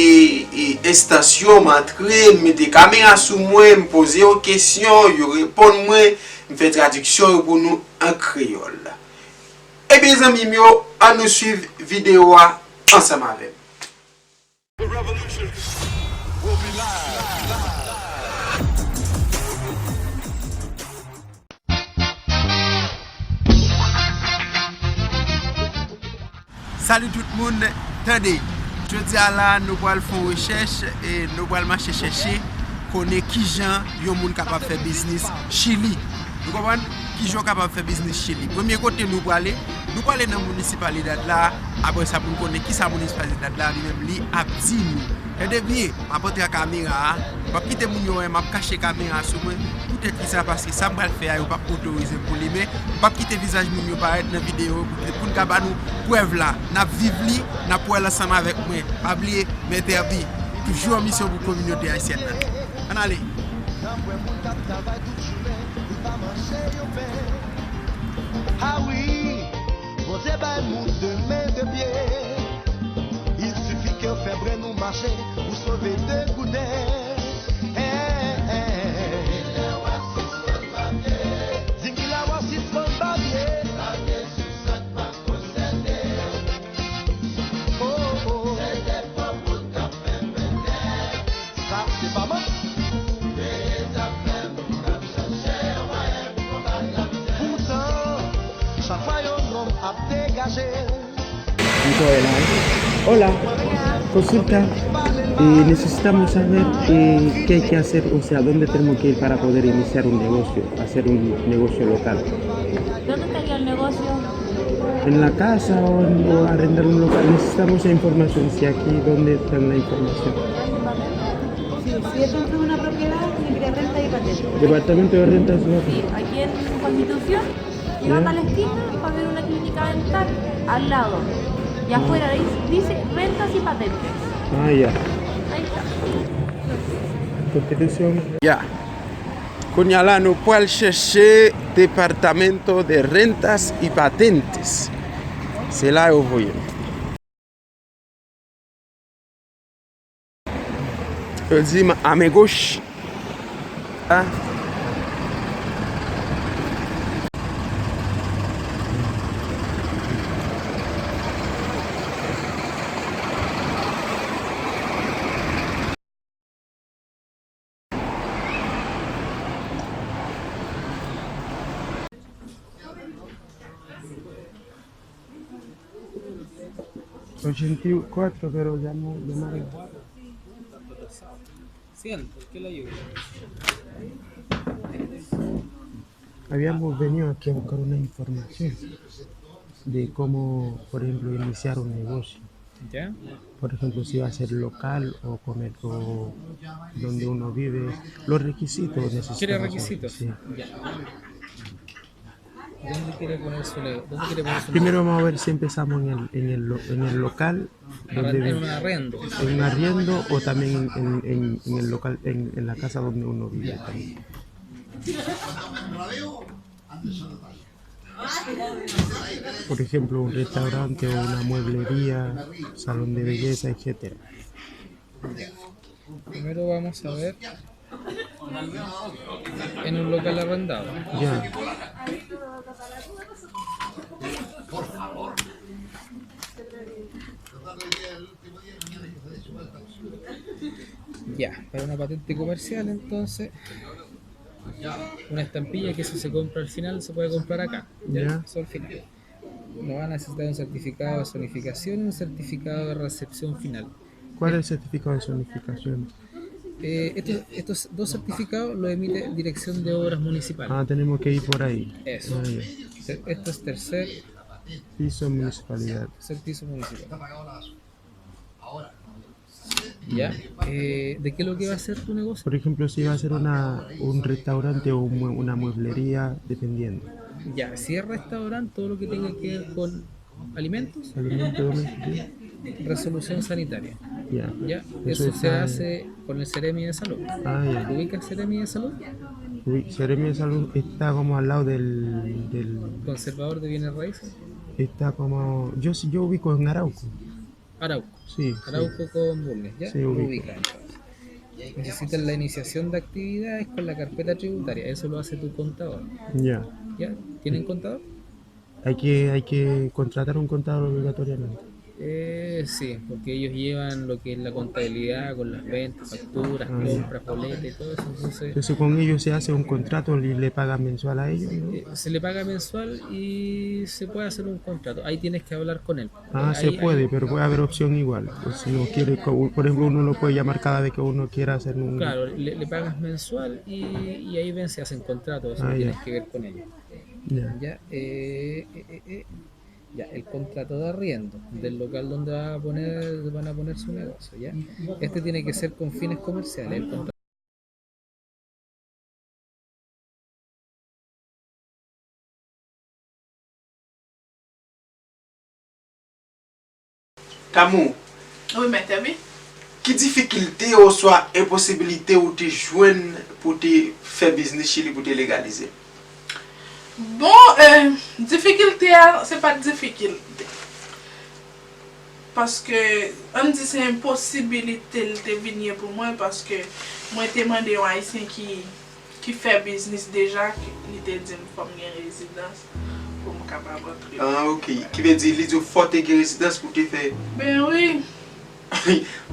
e enstans yo, m antre, m mete kamera sou mwen, m poze yo kesyon, yo reponn mwen, m fè tradiksyon yo pou nou an kreyòl. Ebyen, zanmi m yo, ann nou swiv videyo a ansanm avè m. Salut tout moun, tande, jodi a la, nou pral fè yon rechèch e nou pral mache chèche konnen kijan yon moun kapab fè biznis Chili. Nou konprann? Kijan w kapab fè biznis Chili? Premye kote nou prale, nou prale nan minisipalidad la, apre sa pou n konnen kisa minisipalidad la li menm li ap di nou. Tande byen, m ap antre ak kamera a, m p ap kite moun yo wè m ap kache kamera sou mwen. Poutèt kisa? Paske sa m pral fè a, yo p ap otorize m pou limen. M p ap kite vizaj moun yo parèt nan videyo pou, pou n ka ba nou prèv la. N ap viv li, n ap wè l ansanm avèk mwen. Pa bliye, Mèt Herby, toujou an misyon pou kominote ayisyèn nan. Ann ale. N ap wè moun k ap travay tout jounen, li pa manje yon pen. Ah wi, Bondye bay moun de men, de pye. Il suffit ke w fè bren nou mache, ou sove de gouden. Hey, hey. Di mil awa sispann babye. Oh, oh. Sa se pa manti. Poutan, chak fwa yon nonm ap degaje. Hola. Consulta. Eh, necesitamos saber, eh, qué hay que hacer, o sea, dónde tenemos que ir para poder iniciar un negocio, hacer un negocio local. ¿Dónde estaría el negocio? ¿En la casa o, en- o arrendar un local? Necesitamos esa información, si aquí, ¿dónde están la información? Si, si es una propiedad, tiene que ir a renta y patente. Departamento de Rentas y Patentes. Sí, aquí en Constitución, llegando a la esquina, va a haber una clínica dental al lado. Y afuera dice, dice rentas y patentes. Ah, ya. Ahí está. Constitución. Ya. Kounye a la, nou pral chèche Departamento de Rentas y Patentes. Se la yo voye m. Yo di m a men goch. Ah. Ochenta y cuatro, pero ya no, ya no. Cien, ¿qué le digo? Habíamos venido aquí a buscar una información de cómo, por ejemplo, iniciar un negocio. Ya. Por ejemplo, si va a ser local o comer-, o donde uno vive, los requisitos necesarios. ¿Quiere requisitos? Sí. Ya. ¿Dónde quiere poner su ne-, dónde quiere poner su negocio? Primero vamos a ver si empezamos en el, en el lo-, en el local, donde en un arriendo. En un arriendo o también en, en, en, en el local, en, en la casa donde uno vive también. Por ejemplo, un restaurante o una mueblería, salón de belleza, etcétera. Primero vamos a ver en un local arrendado. Ya. Ya, para una patente comercial, entonces, una estampilla que eso se compra al final, se puede comprar acá. Ya. Ya. Eso al final. No va a necesitar un certificado de zonificación y un certificado de recepción final. ¿Cuál es el certificado de zonificación? Eh, estos, estos dos certificados los emite Dirección de Obras Municipales. Ah, tenemos que ir por ahí. Eso. Ah, ya. Ter-, esto es tercer Piso municipalidad. Tercer piso municipal. ¿Ya? Eh, ¿de qué es lo que va a ser tu negocio? Por ejemplo, si va a ser una, un restaurante o un mue-, una mueblería, dependiendo. Ya, si es restaurante, todo lo que tenga que ver con alimentos, Alimento doméstico. Resolución sanitaria. Ya. Ya, eso se hace con el Seremi de Salud. Ah, ya. ¿Ubicas Seremi de Salud? Uy, Seremi de Salud está como al lado del, del... Conservador de bienes raíces. Está como, yo sí, yo ubico en Arauco. Arauco. Sí, sí. Arauco con Bulnes, ¿ya? Sí, ubico. Ubica, entonces. Necesitan la iniciación de actividades con la carpeta tributaria. Eso lo hace tu contador. Ya. ¿Ya? ¿Tienen contador? Hay que, hay que contratar un contador obligatoriamente. Eh, sí, porque ellos llevan lo que es la contabilidad con las ventas, facturas, compras, boletas y todo eso. Entonces, entonces con ellos se hace un contrato y le paga mensual a ellos, ¿no? Eh, se le paga mensual y se puede hacer un contrato. Ahí tienes que hablar con él. Ah, se puede, pero puede haber opción igual. Pues si no quiere, co-, por ejemplo, uno lo puede llamar cada vez que uno quiera hacer un... Claro, le, le pagas mensual y, y ahí ven, se hacen contratos, eso no tiene que ver con ellos. Ya. Ya, eh, eh, eh, eh, ya, el contrato de arriendo del local donde va a poner, van a poner su negocio, ¿ya? Este tiene que ser con fines comerciales, el contrato. Tamou. Wi, mèt, wi. Ki difikilte oswa enposibilite ou te jwenn pou te fè biznis Chili, pou te legalize? Bon, eh, difikilte a, se pa t difikilte. Paske, ann di se yon posibilite l te vin ye pou mwen, paske mwen te mande yon Ayisyen ki, ki fè biznis deja, ki, li te di m fò m gen rezidans pou m kapab antre. Ah, ok. Ki vle di, li di w fò te gen rezidans pou te fè. Ben wi.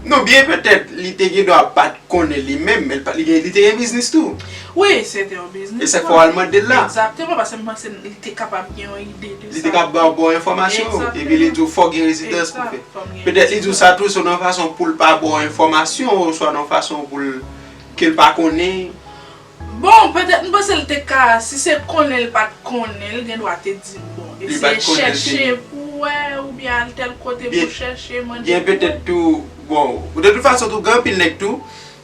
Non, byen petèt, li te gen dwa pa t konnen li menm, men li te gen, li te gen biznis tou. Wi, se te yon biznis. E sa k fè w al mande l la. Egzakteman, paske m panse li te kapab gen yon ide de sa. Li te kapab ba w bon enfòmasyon, epi li di w fò gen rezidans pou fè. Egzakteman. Fò m gen rezidans. Petèt li di w sa tou, se nan fason pou l pa ba w enfòmasyon, oswa nan fason pou l, ke l pa konnen. Bon, petèt m panse l te ka, si se konnen l pa t konnen, l gen dwa te di m, bon, eseye chèche pou wè, oubyen al tèl kote pou chèche, mande pou wè. Byen, petèt tou, bon, de tout fason tou, gen anpil nèg tou,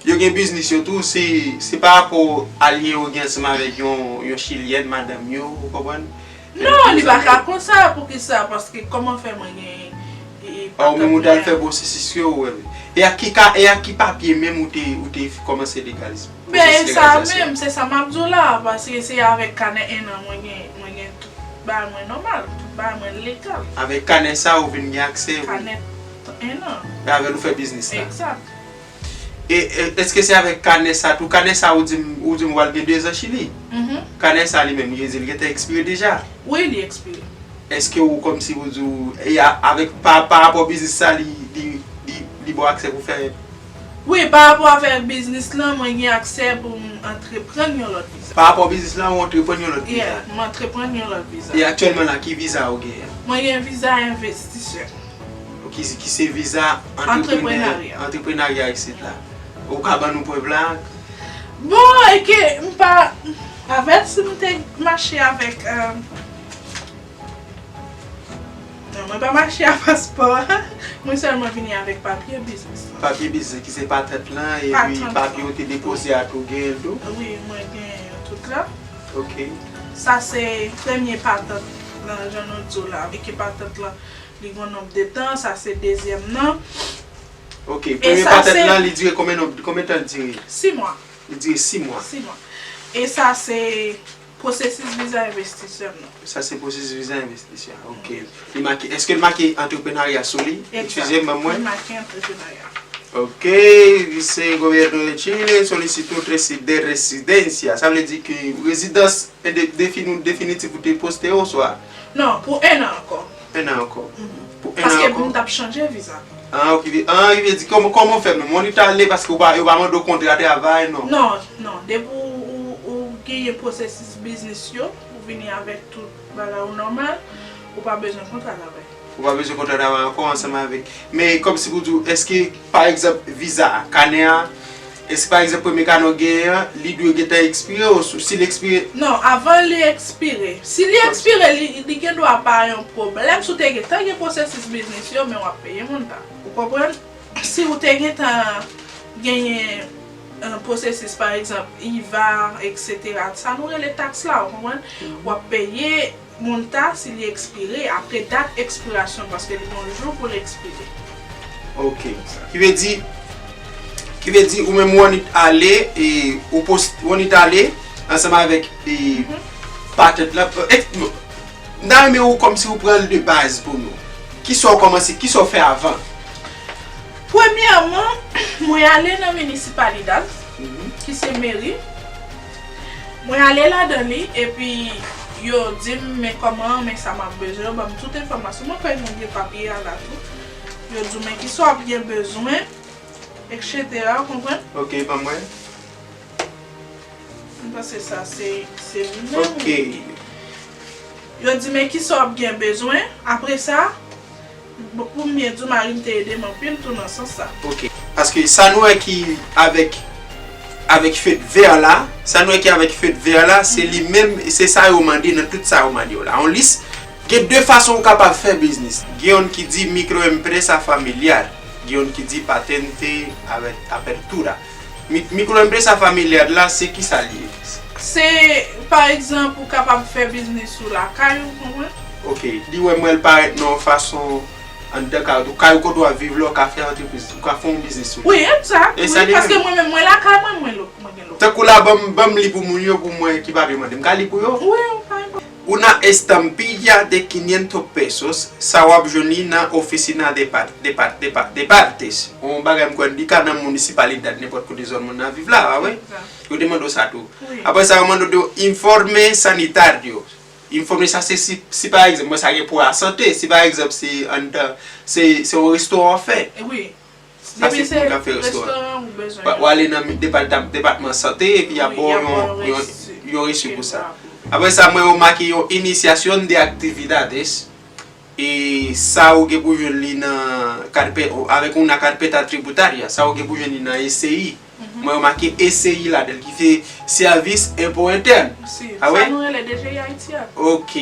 yo gen biznis yo tou, se, se pa rapò alye yo gen ansanm avèk yon, yon chilyèn, madanm yo, ou konprann? Non, li pa ka konsa, poukisa? Paske kòman fè mwen gen, e, pa ou menm ou t al fè pwosesis yo, ou wè. E ak ki ka, e ak ki papye menm ou te, ou te kòmanse legalize? Ben, e sa menm, se sa m ap di w la, paske se avèk kanè en an mwen gen, mwen gen tout bagay mwen nòmal, tout bagay mwen legal. Avèk kanè sa, ou vin gen aksè pou... Kanè en an. E avè l ou fè biznis la? Egzat. E, e, èske se avèk kanè sa tou? Kanè sa ou di m, ou di m w al gen dezan Chili. Mhm. Kanè sa li menm, li vle di l gentan ekspire deja? Wi, li ekspire. Èske ou kòmsi ou di w, e a, avèk pa, pa rapò biznis sa, li, li, li, li ba w aksè pou fè? Wi, pa rapò avèk biznis lan, mwen gen aksè pou m antreprann yon lòt viza. Pa rapò biznis lan, ou antreprann yon lòt viza? Yeah, m antreprann yon lòt viza. E aktyèlman la, ki viza ou genyen? Mwen gen viza envestisè. Ki, ki se viza antreprenè, antreprenarya isit la. Ou ka ban nou prèv la? Bon, e ke m pa, avèk si m te mache avèk, euh, non, mwen pa mache a paspò. Mwen sèlman vini avèk papye biznis lan. Papye biznis ki se patant lan, epi papye ou te depoze a tou, ou genyen l tou? Wi, mwen genyen yo tout la. Ok. Sa se premye patant lan, jan nou di w la. Avèk patant lan, li gen yon nonb de tan, sa se dezyèm nan. Ok, premye patant lan, li dire konbyen nonb, konbyen tan li dire? Sis mwa. Li dire sis mwa. Sis mwa. E sa se pwosesis viza envestisè m nan. Sa se pwosesis viza envestisè a, ok. Li make, èske l make antreprenarya sou li? Eskize m, ban mwen. Li make antreprenarya. Ok, dice gobierno de Chile solicitó de residencia. Sa vle di ke rezidans definitif ou te poste oswa? Non, pou en an ankò. En an ankò. Pou en an ankò. Paske m t ap chanje viza. Ah, ok. Ah, ki vle di kòman, kòman w fè menm? Ou annik t ale paske ou pa, yo pa mande w kontra travay, non? Non, non. Depi ou, ou, ou genyen pwosesis biznis yo, ou vini avèk tout bagay ou nòmal, ou pa bezwen kontra travay. Ou pa bezwen kontra travay ankò ansanm avèk. Men kòmsi pou di w, èske, pa egzanp, viza a, kanè a, èske pa egzanp premye kanè w genyen an, li dwe gentan ekspire oswa si l ekspire? Non, avan li ekspire. Si li ekspire, li, li gen dwa pa yon pwoblèm si w te gentan gen pwosesis biznis yo, men w ap peye moun ta. Ou konprann? Si w te gentan genyen pwosesis, pa egzanp, iva, eksetera, sa nou rele taks la, ou konprann? W ap peye moun ta si li ekspire, apre dat ekspirasyon, paske li gen yon jou pou l ekspire. Ok. Ki vle di, ki vle di ou menm ou annik ale, e, ou post, ou annik ale ansanm avèk, e, patant lan. E, m ta renmen ou kòmsi ou pran l de baz pou nou. Kisa w kòmanse, kisa w fè avan? Premyèman, mwen ale nan minisipalidad, ki se meri. Mwen ale ladan li, epi yo di m men kòman, men sa m ap bezwen, yo ban m tout enfòmasyon. Mwen kwè nou gen papye a la tou. Yo di w men kisa w ap gen bezwen, eksetera, ou konprann? Ok, ban mwen. M panse sa se, se li menm. Ok. Yo di men kisa w ap gen bezwen, apre sa, pou m byen di w, mari m te ede m anpil tou nan sans sa. Ok. Paske sa nou wè ki avèk, avèk fed vè la, sa nou wè ki avèk fed vè la, se li menm, se sa yo mande nan tout sa yo mande w la. Yon lis, gen de fason ou kapab fè biznis. Gen youn ki di microempresa familiar, gen youn ki di patente apertura. Mi, microempresa familiar la, se kisa l ye? Se, pa egzanp, ou kapab fè biznis ou lakay ou, konprann? Ok, li wè m wè l parèt nan yon fason anndan kay ou, kay ou kote w ap viv la, ou ka fè antrepriz, ou ka fè yon biznis sou li. Wi, egzak, wi, paske mwen menm, mwen lakay mwen, mwen lòk, mwen gen lòk. Tankou la, ban m, ban m li pou moun yo, pou mwen ki pa vle mande m, m ka li pou yo? Wi, pa gen pwoblèm. Una estampilla de quinientos pesos, sa w ap jwenn li nan Oficina de, par, de, par, de, par, de Partes. Yon bagay m kwè li ka nan minisipalidad, nenpòt kote zòn moun nan viv la, pa vre? Yo te mande w sa tou. Apre sa, yo mande w de informe sanitario. Informe sa se si, si pa egzanp, mwen sa gen pou asante, si pa egzanp se anndan, se, se yon restoran w fè. Wi. Sa se pou moun k ap fè restoran. W ale nan depatman sante epi y ap ba w yon, yon, yon resi pou sa. Apre sa, mwen yo make yon iniciación de actividades. E sa ou gen pou jwenn li nan kad, avèk una carpeta tributaria, sa ou gen pou jwenn li nan S C I. Mwen yo make S C I ladan l ki se Service Impôt Interne. Ah wi? Sa nou rele D G I Haiti a. Ok.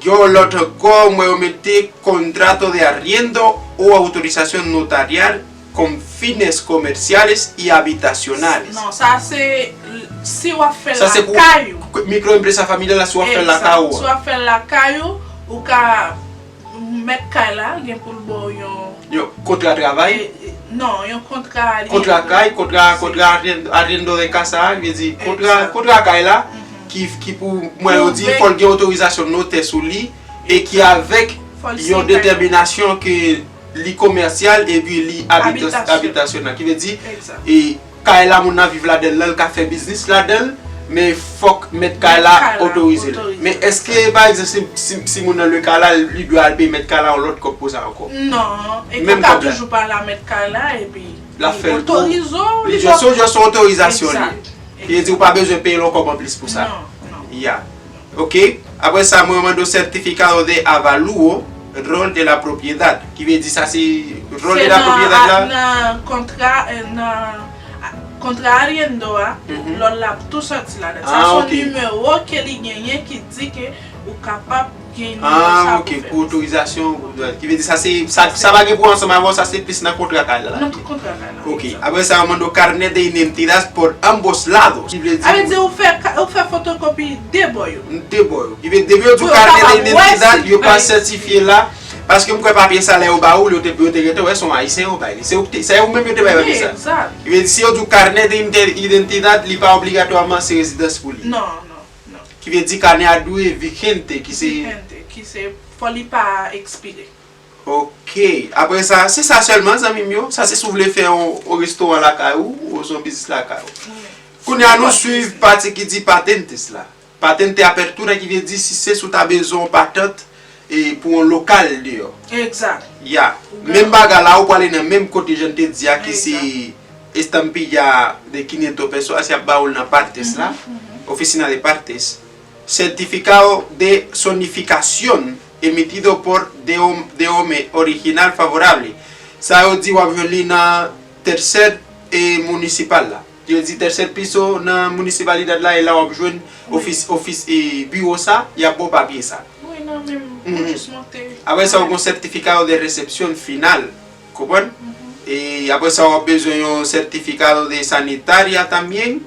Gen yon lòt ankò, mwen yo mete contrato de arriendo o autorización notarial con fines comerciales y habitacionales. Non, sa se si w ap fè lakay ou. Microempresa familiar la, si w ap fè lakay ou. Si w ap fè lakay ou, ou ka, mèt kay la gen pou l ba w yon. Yon kontra travay? Non, yon kontra. Kontra kay, kontra, kontra arriendo de casa, vle di kontra, kontra kay la, ki, ki pou, mwen yo di, fò l gen otorizasyon notè sou li, e ki avèk yon detèminasyon ke li komèsyal epi li abitasyonal, ki vle di, e kay la moun nan viv ladan l lan, l ka fè biznis ladan l, men fòk mèt kay la otorize l. Men èske, pa egzanp, si, si, si moun nan lwe kay la, li dwe al peye mèt kay la yon lòt kòb pou sa ankò? Non, e kòb la toujou pale a mèt kay la, epi li otorize w, li jis yon otorizasyon li ye. Li di ou pa bezwen peye l yon kòb anplis pou sa. Non, non. Ya. Ok. Apre sa, mwen mande w certificado de avalúo, rol de la propiedad. Ki vle di sa se rol de la propiedad la? Nan kontra, nan kontra arriendo a, lòl la tou sòti ladan. Sa se yon nimewo ke li genyen ki di ke ou kapab gen nivo sa pou fè. Ah, ok, pou otorizasyon, ki vle di sa se, sa, sa pa gen pou ansanm avè w, sa se plis nan kontra kay la. Nan kontra kay la. Ok, apre sa, yo mande w carnet de identidad por ambos lados. Ki vle di, sa vle di ou fè, ou fè fotokopi de bò yo. De bò yo. Ki vle di, depi yo di w carnet de identidad, yo pa sètifye la. Paske m kwè papye sa lè yo ba ou l, yo te, yo te gentan wè se yon ayisyen yo bay li. Se ou ki te, se ou menm yo te bay papye sa. Ki vle di, si yo di w carnet de inte-, identidad, li pa obligatwaman se rezidans pou li. Non, non, non. Ki vle di carnet a dwe vigente, ki se... Vigente, ki se, fò li pa ekspire. Ok. Apre sa, se sa sèlman, zanmi m yo. Sa se si w vle fè yon, yon restoran lakay ou, oswa yon biznis lakay ou. Wi. Kounye a, nou swiv pati ki di patentes la. Patente apertura, ki vle di si se si w ta bezwen yon patant e pou yon lokal deyò. Egzak. Ya. Menm bagay la, ou prale nan menm kote jan n te di a, ki se estampilla de quinientos pesos, a se y ap ba ou l nan partes la, oficina de partes. Certificado de zonificación emitido por DOM, DOM original favorable. Sa yo di w ap jwenn li nan tercer, e, municipal la. Yo di tercer piso nan municipalidad la, e la w ap jwenn ofis, ofis, e, biwo sa, y ap ba w papye sa. Wi, nan menm, ou jis monte. Apre sa, w gon certificado de recepción final, konprann? E apre sa, w ap bezwen yon certificado de sanitaria también,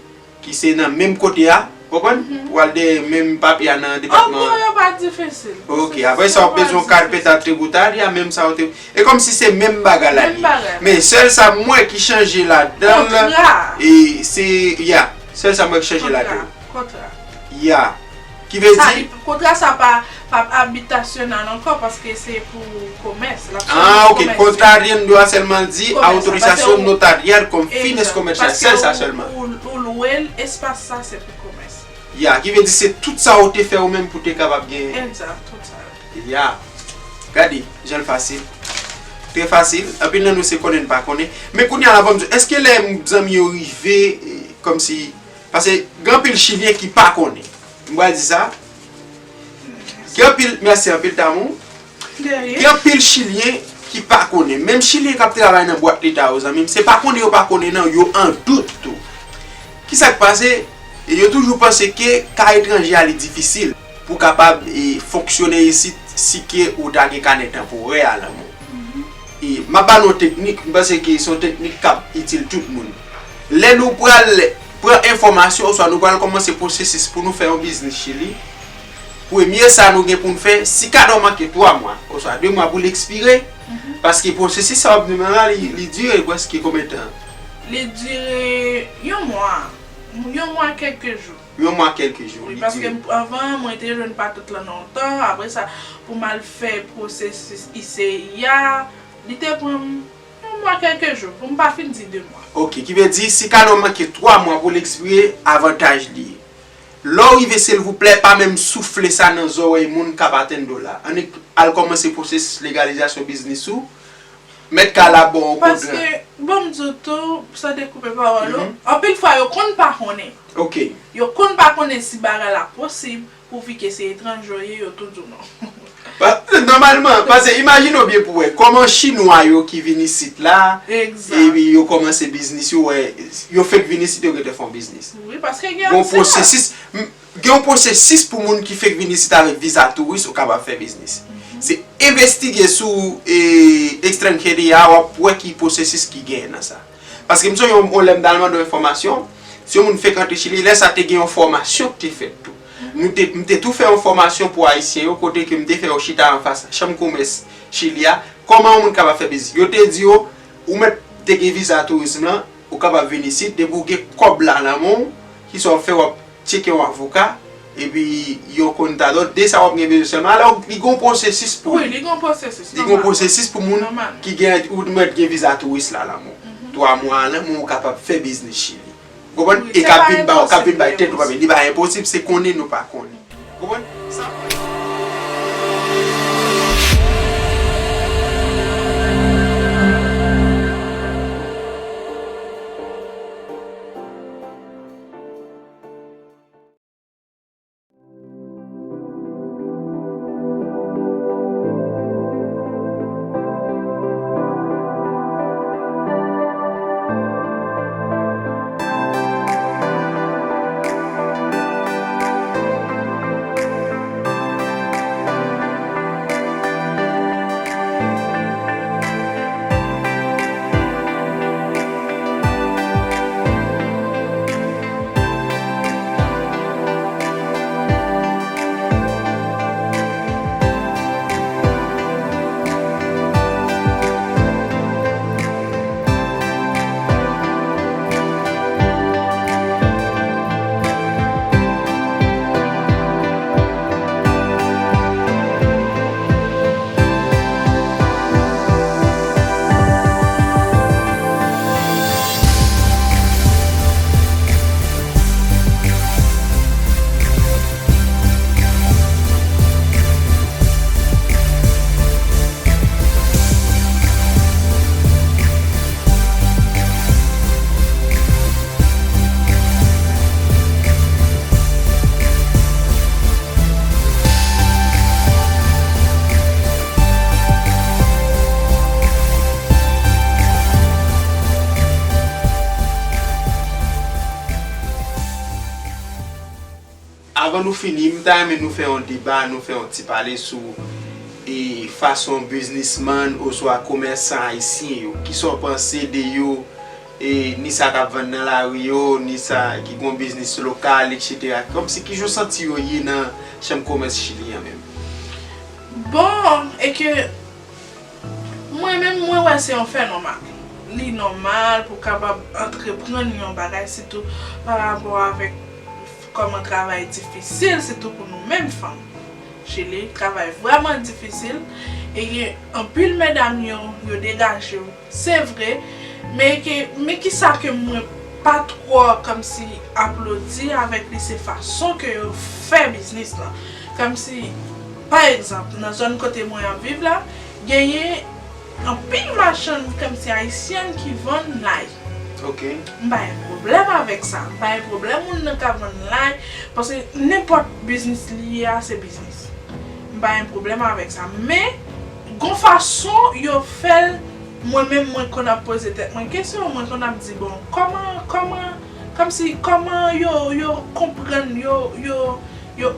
ki se nan menm kote a, konprann? Pou al de menm papye a nan depatman. An gwo, yo pa difisil. Ok, apre sa, w ap bezwen yon carpeta tributaria, menm sa w te E kòmsi se menm bagay la li. Menm bagay. Men sèl sa m wè ki chanje ladan l, e se, ya, sèl sa m wè ki chanje ladan l. Kontra, kontra. Ya. Ki vle di, kontra sa pa, pa abitasyonal ankò, paske se pou komès. L ap sèvi pou komès. Ah, ok. Kontra arriendo a sèlman di autorización notarial con fines comerciales. Sèl sa sèlman. Ou, ou lwe l, espas sa se pou komès. Ya, ki vle di se tout sa ou te fè ou menm pou te kapab gen. Egzak, tout sa. Ya. Gade, jan l fasil. Trè fasil. Anpil nan nou se konnen n pa konnen. Men kounye a la, ban m di w, èske lè zanmi yo rive, e, kòmsi, paske gen anpil Chilyen ki pa konnen. M pral di sa. Gen anpil, mèsi anpil, Tamou. De rien. Gen anpil Chilyen ki pa konnen. Menm Chilyen k ap travay nan bwat leta yo, zanmi m, se pa konnen yo pa konnen, non, yo an dout tou. Kisa k pase? E yo toujou panse ke ka etranje a li difisil pou kapab, e, fonksyone isit si ke ou ta gen kanè tanporè a nan men w. E m ap ba nou yon teknik, m panse ke se yon teknik k ap itil tout moun. Lè nou pral pran enfòmasyon, oswa nou pral kòmanse pwosesis pou nou fè yon biznis Chili, premye sa nou gen pou n fè, si kad w manke twa mwa, oswa de mwa pou l ekspire, paske pwosesis sa w ap di menm la, li, li dire prèske konbyen tan? Li dire yon mwa, yon mwa kèlke jou. Yon mwa kèlke jou, wi, li dire. Paske anvan, mwen te jwenn patant lan nan yon tan, apre sa, pou m al fè pwosesis I C I a, li te pran m yon mwa kèlke jou, pou m pa fin di de mwa. Ok, ki vle di, si kad w manke twa mwa pou l ekspire, avantaj li ye. Lè w rive, silvouplè, pa menm soufle sa nan zòrèy moun k ap atann w la. Annik al kòmanse pwosesis legalizasyon biznis ou. Mèt kay la ba w yon kontra. Paske, bon, m di w tou, san dekoupe pawòl ou, anpil fwa, yo konn pa konnen. Ok. Yo konn pa konnen si bagay la posib, pouvi ke se etranje w ye, yo tou di w non. Pa, nòmalman, paske imajine w byen pou w wè, kòman Chinwa yo ki vin isit la, epi yo kòmanse biznis yo, wè, yo fèk vin isit, yo gentan fè yon biznis. Wi, paske gen pwosesis, m, gen yon pwosesis pou moun ki fèk vin isit avèk viza touris, ou kapab fè biznis. Se envestige sou, e, Extranjería, w ap wè ki pwosesis ki genyen nan sa. Paske m sonje yon, yon lè m t al mande yon enfòmasyon, se yon moun fèk antre Chili, lè sa te gen yon fòmasyon ki te fèt tou. Nou te, m te tou fè yon fòmasyon pou Ayisyen yo, kote ke m te fè yo chita anfas chanm komès Chili a, kòman yon moun kapab fè biznis. Yo te di yo, ou mèt te gen viza touris lan, ou kapab vin isit, depi w gen kòb la nan men w, kisa w ap fè, w ap tcheke yon avoka, epi yon kontadò, de sa w ap gen bezwen sèlman. Alò, li gen yon pwosesis pou li. Wi, li gen yon pwosesis, li gen yon pwosesis pou moun ki gen, ou mèt gen viza touris la nan men w. Twa mwa nan men w, ou kapab fè biznis Chili. Konprann? E k ap vin ba w, k ap vin bay tèt ou pwoblèm. Li pa enposib, se konnen nou pa konnen. Konprann? Sa Avan nou fini, m ta renmen nou fè yon deba, nou fè yon ti pale sou e fason biznismann oswa komèsan ayisyen yo. Kisa w panse de yo, e ni sa k ap vann nan lari yo, ni sa ki gon biznis lokal, etsetera. Kòmsi kijan w santi yo ye nan chanm komès Chili an menm? Bon, e ke mwen menm, mwen wè se yon fè nòmal. Li nòmal pou w kapab antreprann yon bagay, sitou pa rapò avèk kòman travay difisil, sitou pou nou menm fanm. Chili, travay vrèman difisil, e gen anpil medam yo, yo degaje yo, se vre, men ke, men kisa ke mwen pa twò kòmsi aplodi avèk li, se fason ke yo fè biznis lan. Kòmsi, pa egzanp, nan zòn kote mwen ap viv la, genyen anpil machann kòmsi ayisyen ki vann lay. Ok. M pa gen pwoblèm avèk sa. M pa gen pwoblèm moun nan ka vann lay, paske nenpòt biznis li ye a, se biznis. M pa gen pwoblèm avèk sa. Men, gon fason yo fè l, mwen menm, mwen konn ap poze tèt mwen kesyon, mwen konn ap di, bon, kòman, kòman, kòmsi, kòman yo, yo konprann, yo, yo, yo,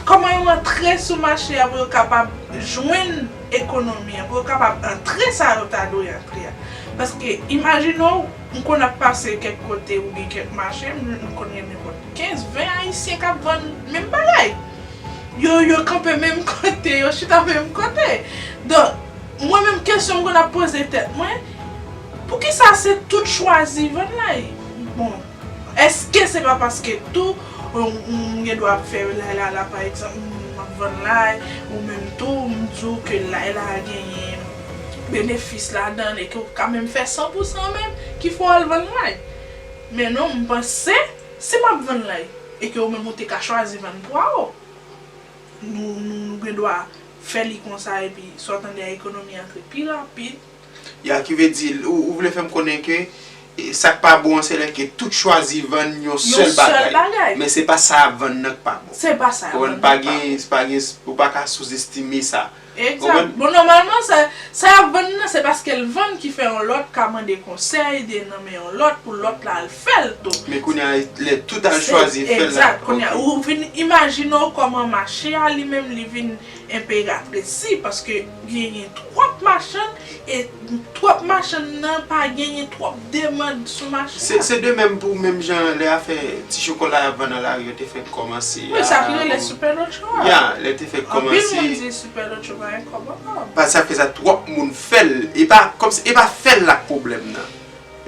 kòman yo antre sou mache a pou yo kapab jwenn ekonomi an, pou yo kapab antre sa yo ta dwe antre a. Paske, imajine w, m konn ap pase kèk kote oubyen kèk mache, m m konn gen nenpòt kenz, ven ayisyen k ap vann menm bagay. Yo, yo kanpe menm kote, yo chita menm kote. Donk, mwen menm kesyon m konn ap poze tèt mwen, poukisa se tout chwazi vann lay? Bon, èske se pa paske tou, ou, ou gen dwa ap fè lay la, la, pa egzanp, m ap vann lay, ou menm tou, m di w ke lay la genyen benefis ladan l e ke w ka menm fè san pou san menm, ki fè w al vann lay? Men non, m panse, si m ap vann lay e ke ou menm ou te ka chwazi vann pwawo, nou, nou, nou gen dwa fè li konsa epi sa w tande a ekonomi antre pi rapid. Ya, ki vle di, ou, ou vle fè m konnen ke e, sa k pa bon an, se lè ke tout chwazi vann yon sèl bagay. Men se pa sa y ap vann nan k pa bon. Se pa sa y ap vann nan k pa bon. Pa gen, pa gen, ou pa ka souzestime sa. Egzak. Bon, nòmalman, sa, sa y ap vann nan, se paske l vann ki fè yon lòt ka mande konsèy de nan men yon lòt pou lòt la al fè l tou. Men kounye a, lè tout al chwazi fè l la. Egzak. Kounye a, ou vin imajine w kòman mache a li menm, li vin enperatris, paske genyen twòp machann, e twòp machann nan pa genyen twòp demann sou mache a. Se de menm pou menm jan lè afè ti chokola y ap vann nan lari yo te fèk kòmanse a. Wi, sa ki rele Super Ocho a. Ya, lè te fèk kòmanse. Anpil moun di Super Ocho pa gen kòb ankò. Paske sa fè sa twòp moun fè l. E pa kòmsi, e pa fè l la k pwoblèm nan.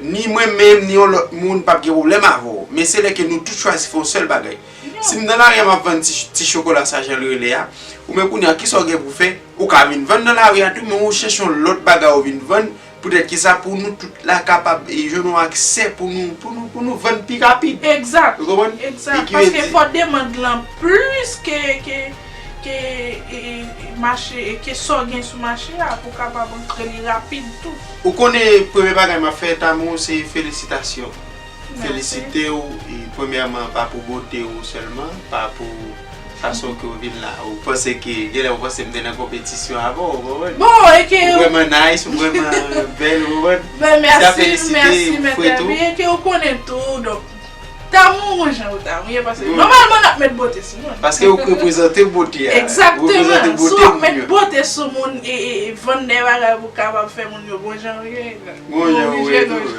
Ni mwen menm, ni yon lòt moun p ap gen pwoblèm avè w. Men se lè ke nou tout chwazi fè yon sèl bagay. Si m nan lari a m ap vann ti, ti chokola sa jan l rele a, ou men kounye a, kisa w gen pou fè? Ou ka vin vann nan lari a tou, men ou chèche yon lòt bagay ou vin vann, poutèt ki sa, pou nou tout la kapab e jwenn yon aksè pou nou, pou nou, pou nou vann pi rapid. Egzak. Ou konprann? Egzak. Paske fò demann lan plis ke, ke, ke e, e, mache, e ke sa w gen sou mache a pou w kapab antre li rapid tou. Ou konnen premye bagay m ap fè, Tamou, se felisitasyon. Felisite w, e, premyèman, pa pou bote w sèlman, pa pou fason ke w vin la. Ou panse ke, genlè ou panse m te nan konpetisyon avè w, ou konprann? Bon, e ke. Ou vrèman nice, ou vrèman bèl, ou konprann? Ben, mèsi, mèsi, mèt Herby, e ke ou konnen tou, donk, Tamou, gon jan ou Tamou ye, paske nòmalman n ap met bote sou moun. Paske ou reprezante bote a. Egzakteman. Si w ap met bote sou moun e, e, e vann de bagay pou w kapab fè moun yo gon jan ou ye, gon jan ou ye tou.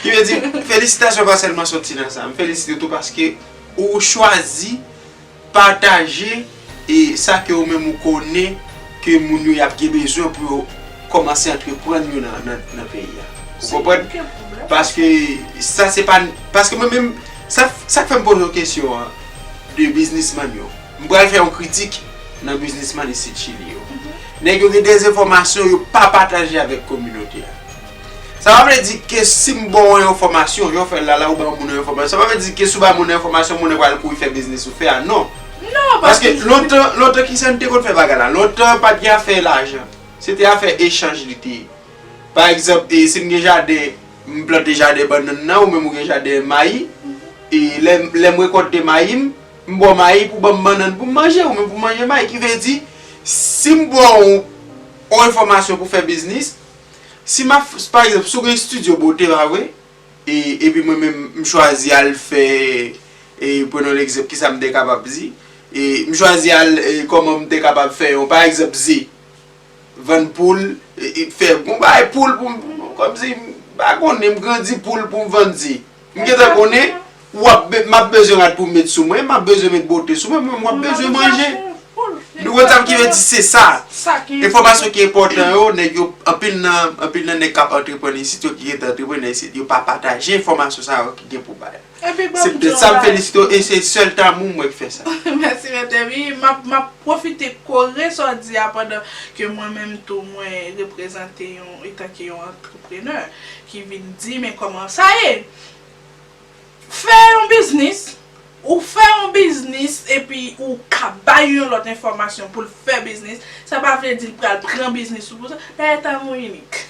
Ki vle di, felisitasyon pa sèlman soti nan sa. M felisite w tou paske ou chwazi pataje e sa ke ou menm ou konnen ke moun yo y ap gen bezwen pou yo kòmanse antreprann yo nan, nan, nan peyi a. Ou konprann? Paske sa se pa, paske mwen menm, sa, sa k fè m poze w kesyon an, de biznismann yo. M pral fè yon kritik nan biznismann isit Chili yo. Nèg yo gen dezenfòmasyon yo pa pataje avèk kominote a. Sa pa vle di ke si m ba w yon enfòmasyon, jan w fè l la, la ou ba yon moun yon enfòmasyon, sa pa vle di ke si w ba moun yon enfòmasyon, moun nan pral kouri fè biznis ou fè a, non. Non, paske lontan, lontan kisa n te konn fè bagay la? Lontan pa t gen afè lajan. Se te afè echanj li te ye. Pa egzanp, e, si m gen jaden, m plante jaden bannann nan, ou menm ou gen jaden mayi, e lè, lè m rekòlte mayi m, m ba w mayi pou ban m bannann pou m manje, ou menm pou w manje mayi. Ki vle di, si m ba w yon enfòmasyon pou fè biznis, si m ap, pa egzanp, si w gen estidyo bote, pa vre? E, epi mwen menm, m chwazi al fè, E prenons l'exemple, kisa m te kapab di? E m chwazi al, e kòman m te kapab fè yon, pa egzanp, ze. Vann poul, e, e fè yon bagay poul pou m, kòmsi m pa konnen, m grandi poul pou m vann ze. M gentan konnen, w ap be-, m ap bezwen rad pou m met sou mwen, m ap bezwen met bote sou mwen, mwen, m ap bezwen manje. Nou konn sa ki vle di, se sa. Enfòmasyon ki enpòtan yo, nèg yo, anpil nan, anpil nan nèg k ap antreprann isit yo, ki gentan antreprenè isit, yo pa pataje enfòmasyon sa yo ki gen pou bay. Se petèt sa m felisite w, e se sèl Tamou m wè k fè sa. Mèsi, Mèt Herby. M ap, m ap pwofite kore sa w di a pandan ke mwen menm tou mwen reprezante yon, etanke yon antreprenè ki vin di men kòman sa ye. Fè yon biznis, ou fè yon biznis epi ou ka bay yon lòt enfòmasyon pou l fè biznis, sa pa vle di l pral pran biznis ou pou sa. Dayè Tamou inik.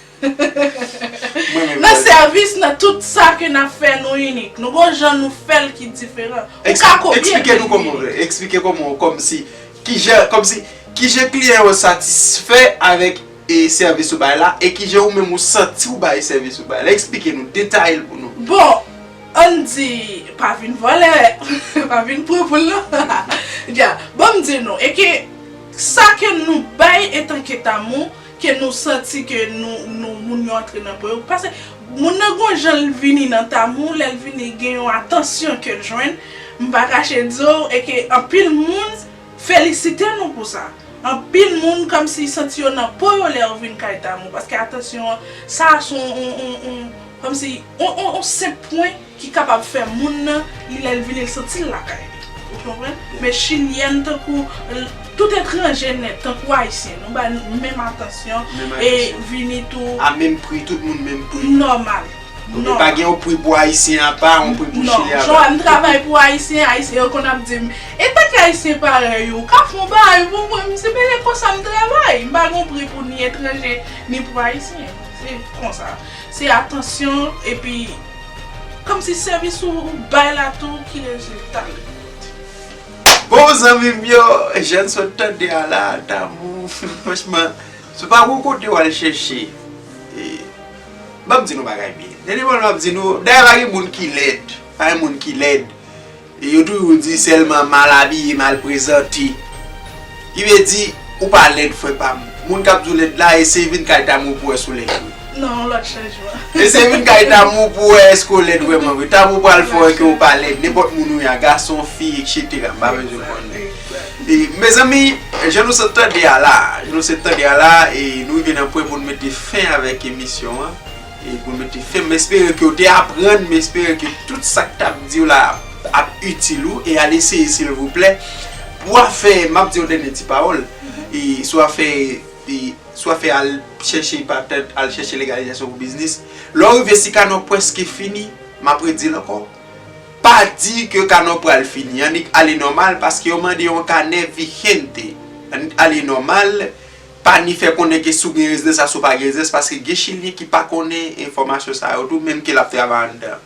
Nan sèvis, nan tout sa ke n ap fè, nou inik. Nou gon jan nou fè l ki diferan. Ou ka kopye. Eksplike nou kòman w vle. Eksplike kòman, kòmsi, kijan, kòmsi, kijan kliyan yo satisfè avèk, e, sèvis ou bay la, e kijan ou menm ou santi w bay sèvis ou bay la. Eksplike nou, detaye l pou nou. Bon, ann di, pa vin vòlè, pa vin pran poul non. Dja, bon, m di nou, e ke sa ke nou bay etanke Tamou, ke nou santi ke nou, nou, moun yo antre nan po yo. Paske moun nan gon jan l vini nan Tamou, lè l vini gen yon atansyon ke l jwenn, m pa kache di w, e ke anpil moun felisite nou pou sa. Anpil moun kòmsi santi yo nan po yo lè yo vin kay Tamou, paske atansyon an, sa se yon, yon, yon, yon, kòmsi yon, yon, yon senp pwen ki kapab fè moun nan, li lè l vini, l santi l lakay li. Ou konprann? Men chilyèn tankou, l-, tout etranje nèt, tankou ayisyen, nou ba l menm atansyon, e vini tou. A menm pri, tout moun menm pri. Nòmal. Ok, pa gen yon pri pou ayisyen apa, yon pri pou chilyen apa. Non, jan m travay pou ayisyen, ayisyen yo konn ap di m, etanke ayisyen parèy ou, ou ka fè yon bagay pou mwen, m di men e konsa m travay, m pa gen pri pou ni etranje, ni pou ayisyen. Se konsa. Se atansyon, epi kòmsi sèvis ou, ou bay la tou ki rezilta l. Bon, zanmi m yo, jan n sot tande a la, Tamou, franchman, se pa gon kote w al chèche. E, ban m di nou bagay byen. Dènye pawòl m ap di nou, dayè pa gen moun ki lèd. Pa gen moun ki lèd. E yo toujou di sèlman mal abiye, mal prezante. Ki vle di, ou pa lèd, frè pa m. Moun k ap di w lèd la, eseye vin kay Tamou pou wè si w lèd vre. Non, yon lòt chanjman. Eseye vin kay Tamou pou wè èske w lèd vrèman vre. Tamou pral fè w wè ke w pa lèd. Nenpòt moun ou ye a, gason, fi, etsetera. M pa bezwen konnen. E, mezanmi, jan nou sot tande a la, jan nou sot tande a la, e nou rive nan pwen pou n mete fen avèk emisyon an. E pou n mete fen, m espere ke w te aprann, m espere ke tout sa k t ap di w la ap itil ou, e al eseye silvouplè. Pou afè, m ap di yon dènye ti pawòl, e sou afè, e sou afè al chèche patant, al chèche legalizasyon pou biznis. Lè w rive si kanè w prèske fini, m ap redi l ankò. Pa di ke kanè w pral fini, annik ale nòmal, paske yo mande yon kanè vigente. Annik ale nòmal, pa ni fè konnen ke si w gen rezidans a si w pa gen rezidans, paske gen chilyen ki pa konnen enfòmasyon sa yo tou, menm ke l ap travay anndan.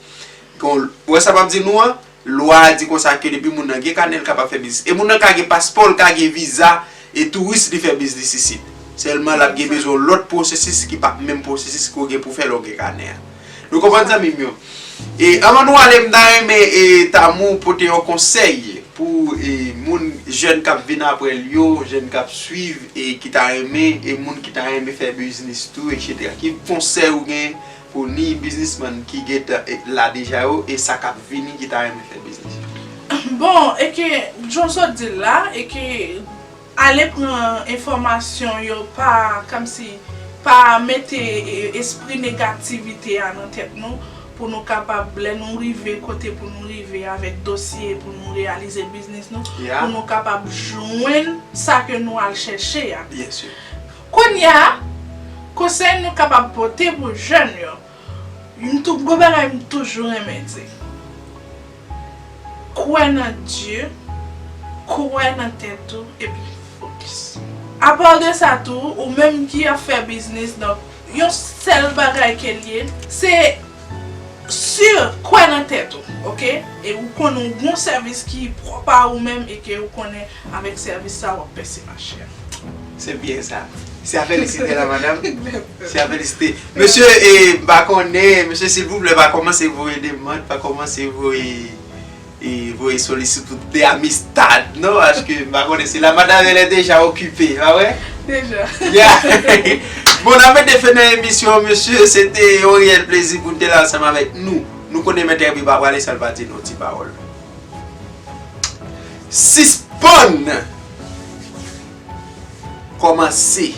Kon, ou wè sa m ap di nou an? Lwa a di konsa ke depi moun nan gen kanè, l kapab fè biznis. E moun nan ka gen paspò, l ka gen viza, e touris li fè biznis isit. Sèlman l ap gen bezwen yon lòt pwosesis ki pa menm pwosesis ke w gen pou fè lè w gen kanè a. Nou konprann, zanmi m yo? E anvan nou ale, m ta renmen, e, Tamou pote yon konsèy pou, e, moun jèn k ap vin apre l yo, jèn k ap swiv, e ki ta renmen, e moun ki ta renmen fè biznis tou, etsetera. Ki konsèy ou gen pou ni biznismann ki gentan, e, la deja yo, e sa k ap vini ki ta renmen fè biznis? Bon, e ke, jan w sot di l la, e ke ale pran enfòmasyon yo, pa, kòmsi, pa mete, e, espri negativite a nan tèt nou, pou nou kapab, lè nou rive kote pou nou rive avèk dosye pou nou reyalize biznis nou, pou nou kapab jwenn sa ke nou al chèche a. Kounye a, konsèy nou kapab pote pou jèn yo, m tou, gon bagay m toujou renmen di. Kwè nan Dye, kwè nan tèt ou, epi fokis. Apa de sa tou, ou menm ki ap fè biznis, donk, yon sèl bagay ke l ye, se si, kwè nan tèt ou, oke? E ou konnen w gon sèvis ki pwòp a ou menm e ke ou konnen avèk sèvis sa w ap pèse mache a. Se byen sa. Se a felisite la, madanm. Se a felisite. Mesye, e, m pa konnen, mesye, silvouplè, pa kòmanse voye demann, pa kòmanse voye, e, voye Solisite de amistad, non? Paske m pa konnen si la madanm elle est déjà occupée, pa vre? Deja. Yeah. Bon, n ap mete fen nan emisyon, mesye. Se te yon reyèl plezi pou n te la ansanm avèk nou. Nou konnen Mèt Herby pa prale san l pa di nou ti pawòl. Sispann kòmanse.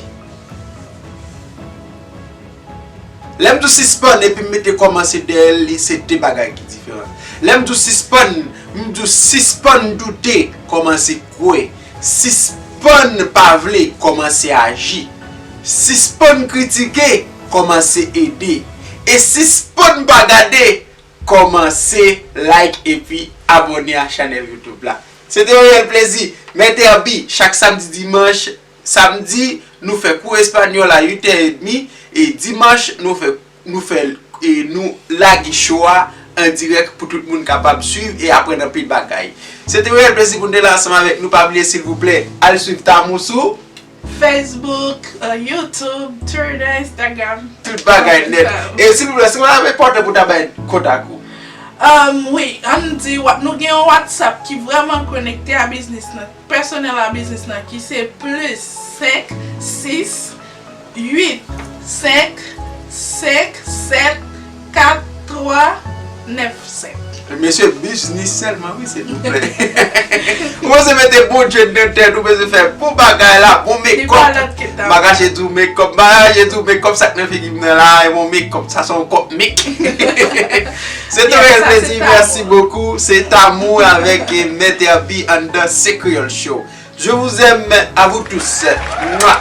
Lè m di w sispann epi m mete kòmanse dèyè l, li se de bagay ki diferan. Lè m di w sispann, m di w sispann doute, kòmanse kwè. Sispann pa vle, kòmanse aji. Sispann kritike, kòmanse ede. E sispann pa gade, kòmanse like epi abòne a chanèl YouTube la. Se te yon reyèl plezi. Mèt Herby, chak samdi dimanch, samdi, nou fè kou espanyòl a uit è edmi, e dimanch, nou fè, nou fè, e nou lage show a an dirèk pou tout moun kapab swiv e aprann anpil bagay. Se te yon reyèl plezi pou n te la ansanm avèk nou. Pa bliye, silvouplè, al swiv Tamou sou Facebook, euh, YouTube, Twitter, Instagram. Tout bagay nèt. E silvouplè, si w ap enpòtan pou ta bay kontak ou. Um, wi, ann di, wa- nou gen yon WhatsApp ki vrèman konekte a biznis nan, pèsonèl a biznis nan, ki se plis senk sis uit senk senk sèt kat twa nèf senk. Mesye, biznis sèlman, wi, silvouplè. Ou bezwen mete Bondye nan tèt, ou bezwen fè bon bagay la, bon Li mekòp. pa lòt ke ta. M pa kache di w mekòp, m pa kache di w mekòp, sa k nan figi m nan la, e bon mekòp, sa se yon kòp mek. Se te yon reyèl plezi, mèsi bokou. Se Tamou avèk, eh, Mèt Herby anndan Se Kreyòl Show. Je vous aime à vous tous. Mwa.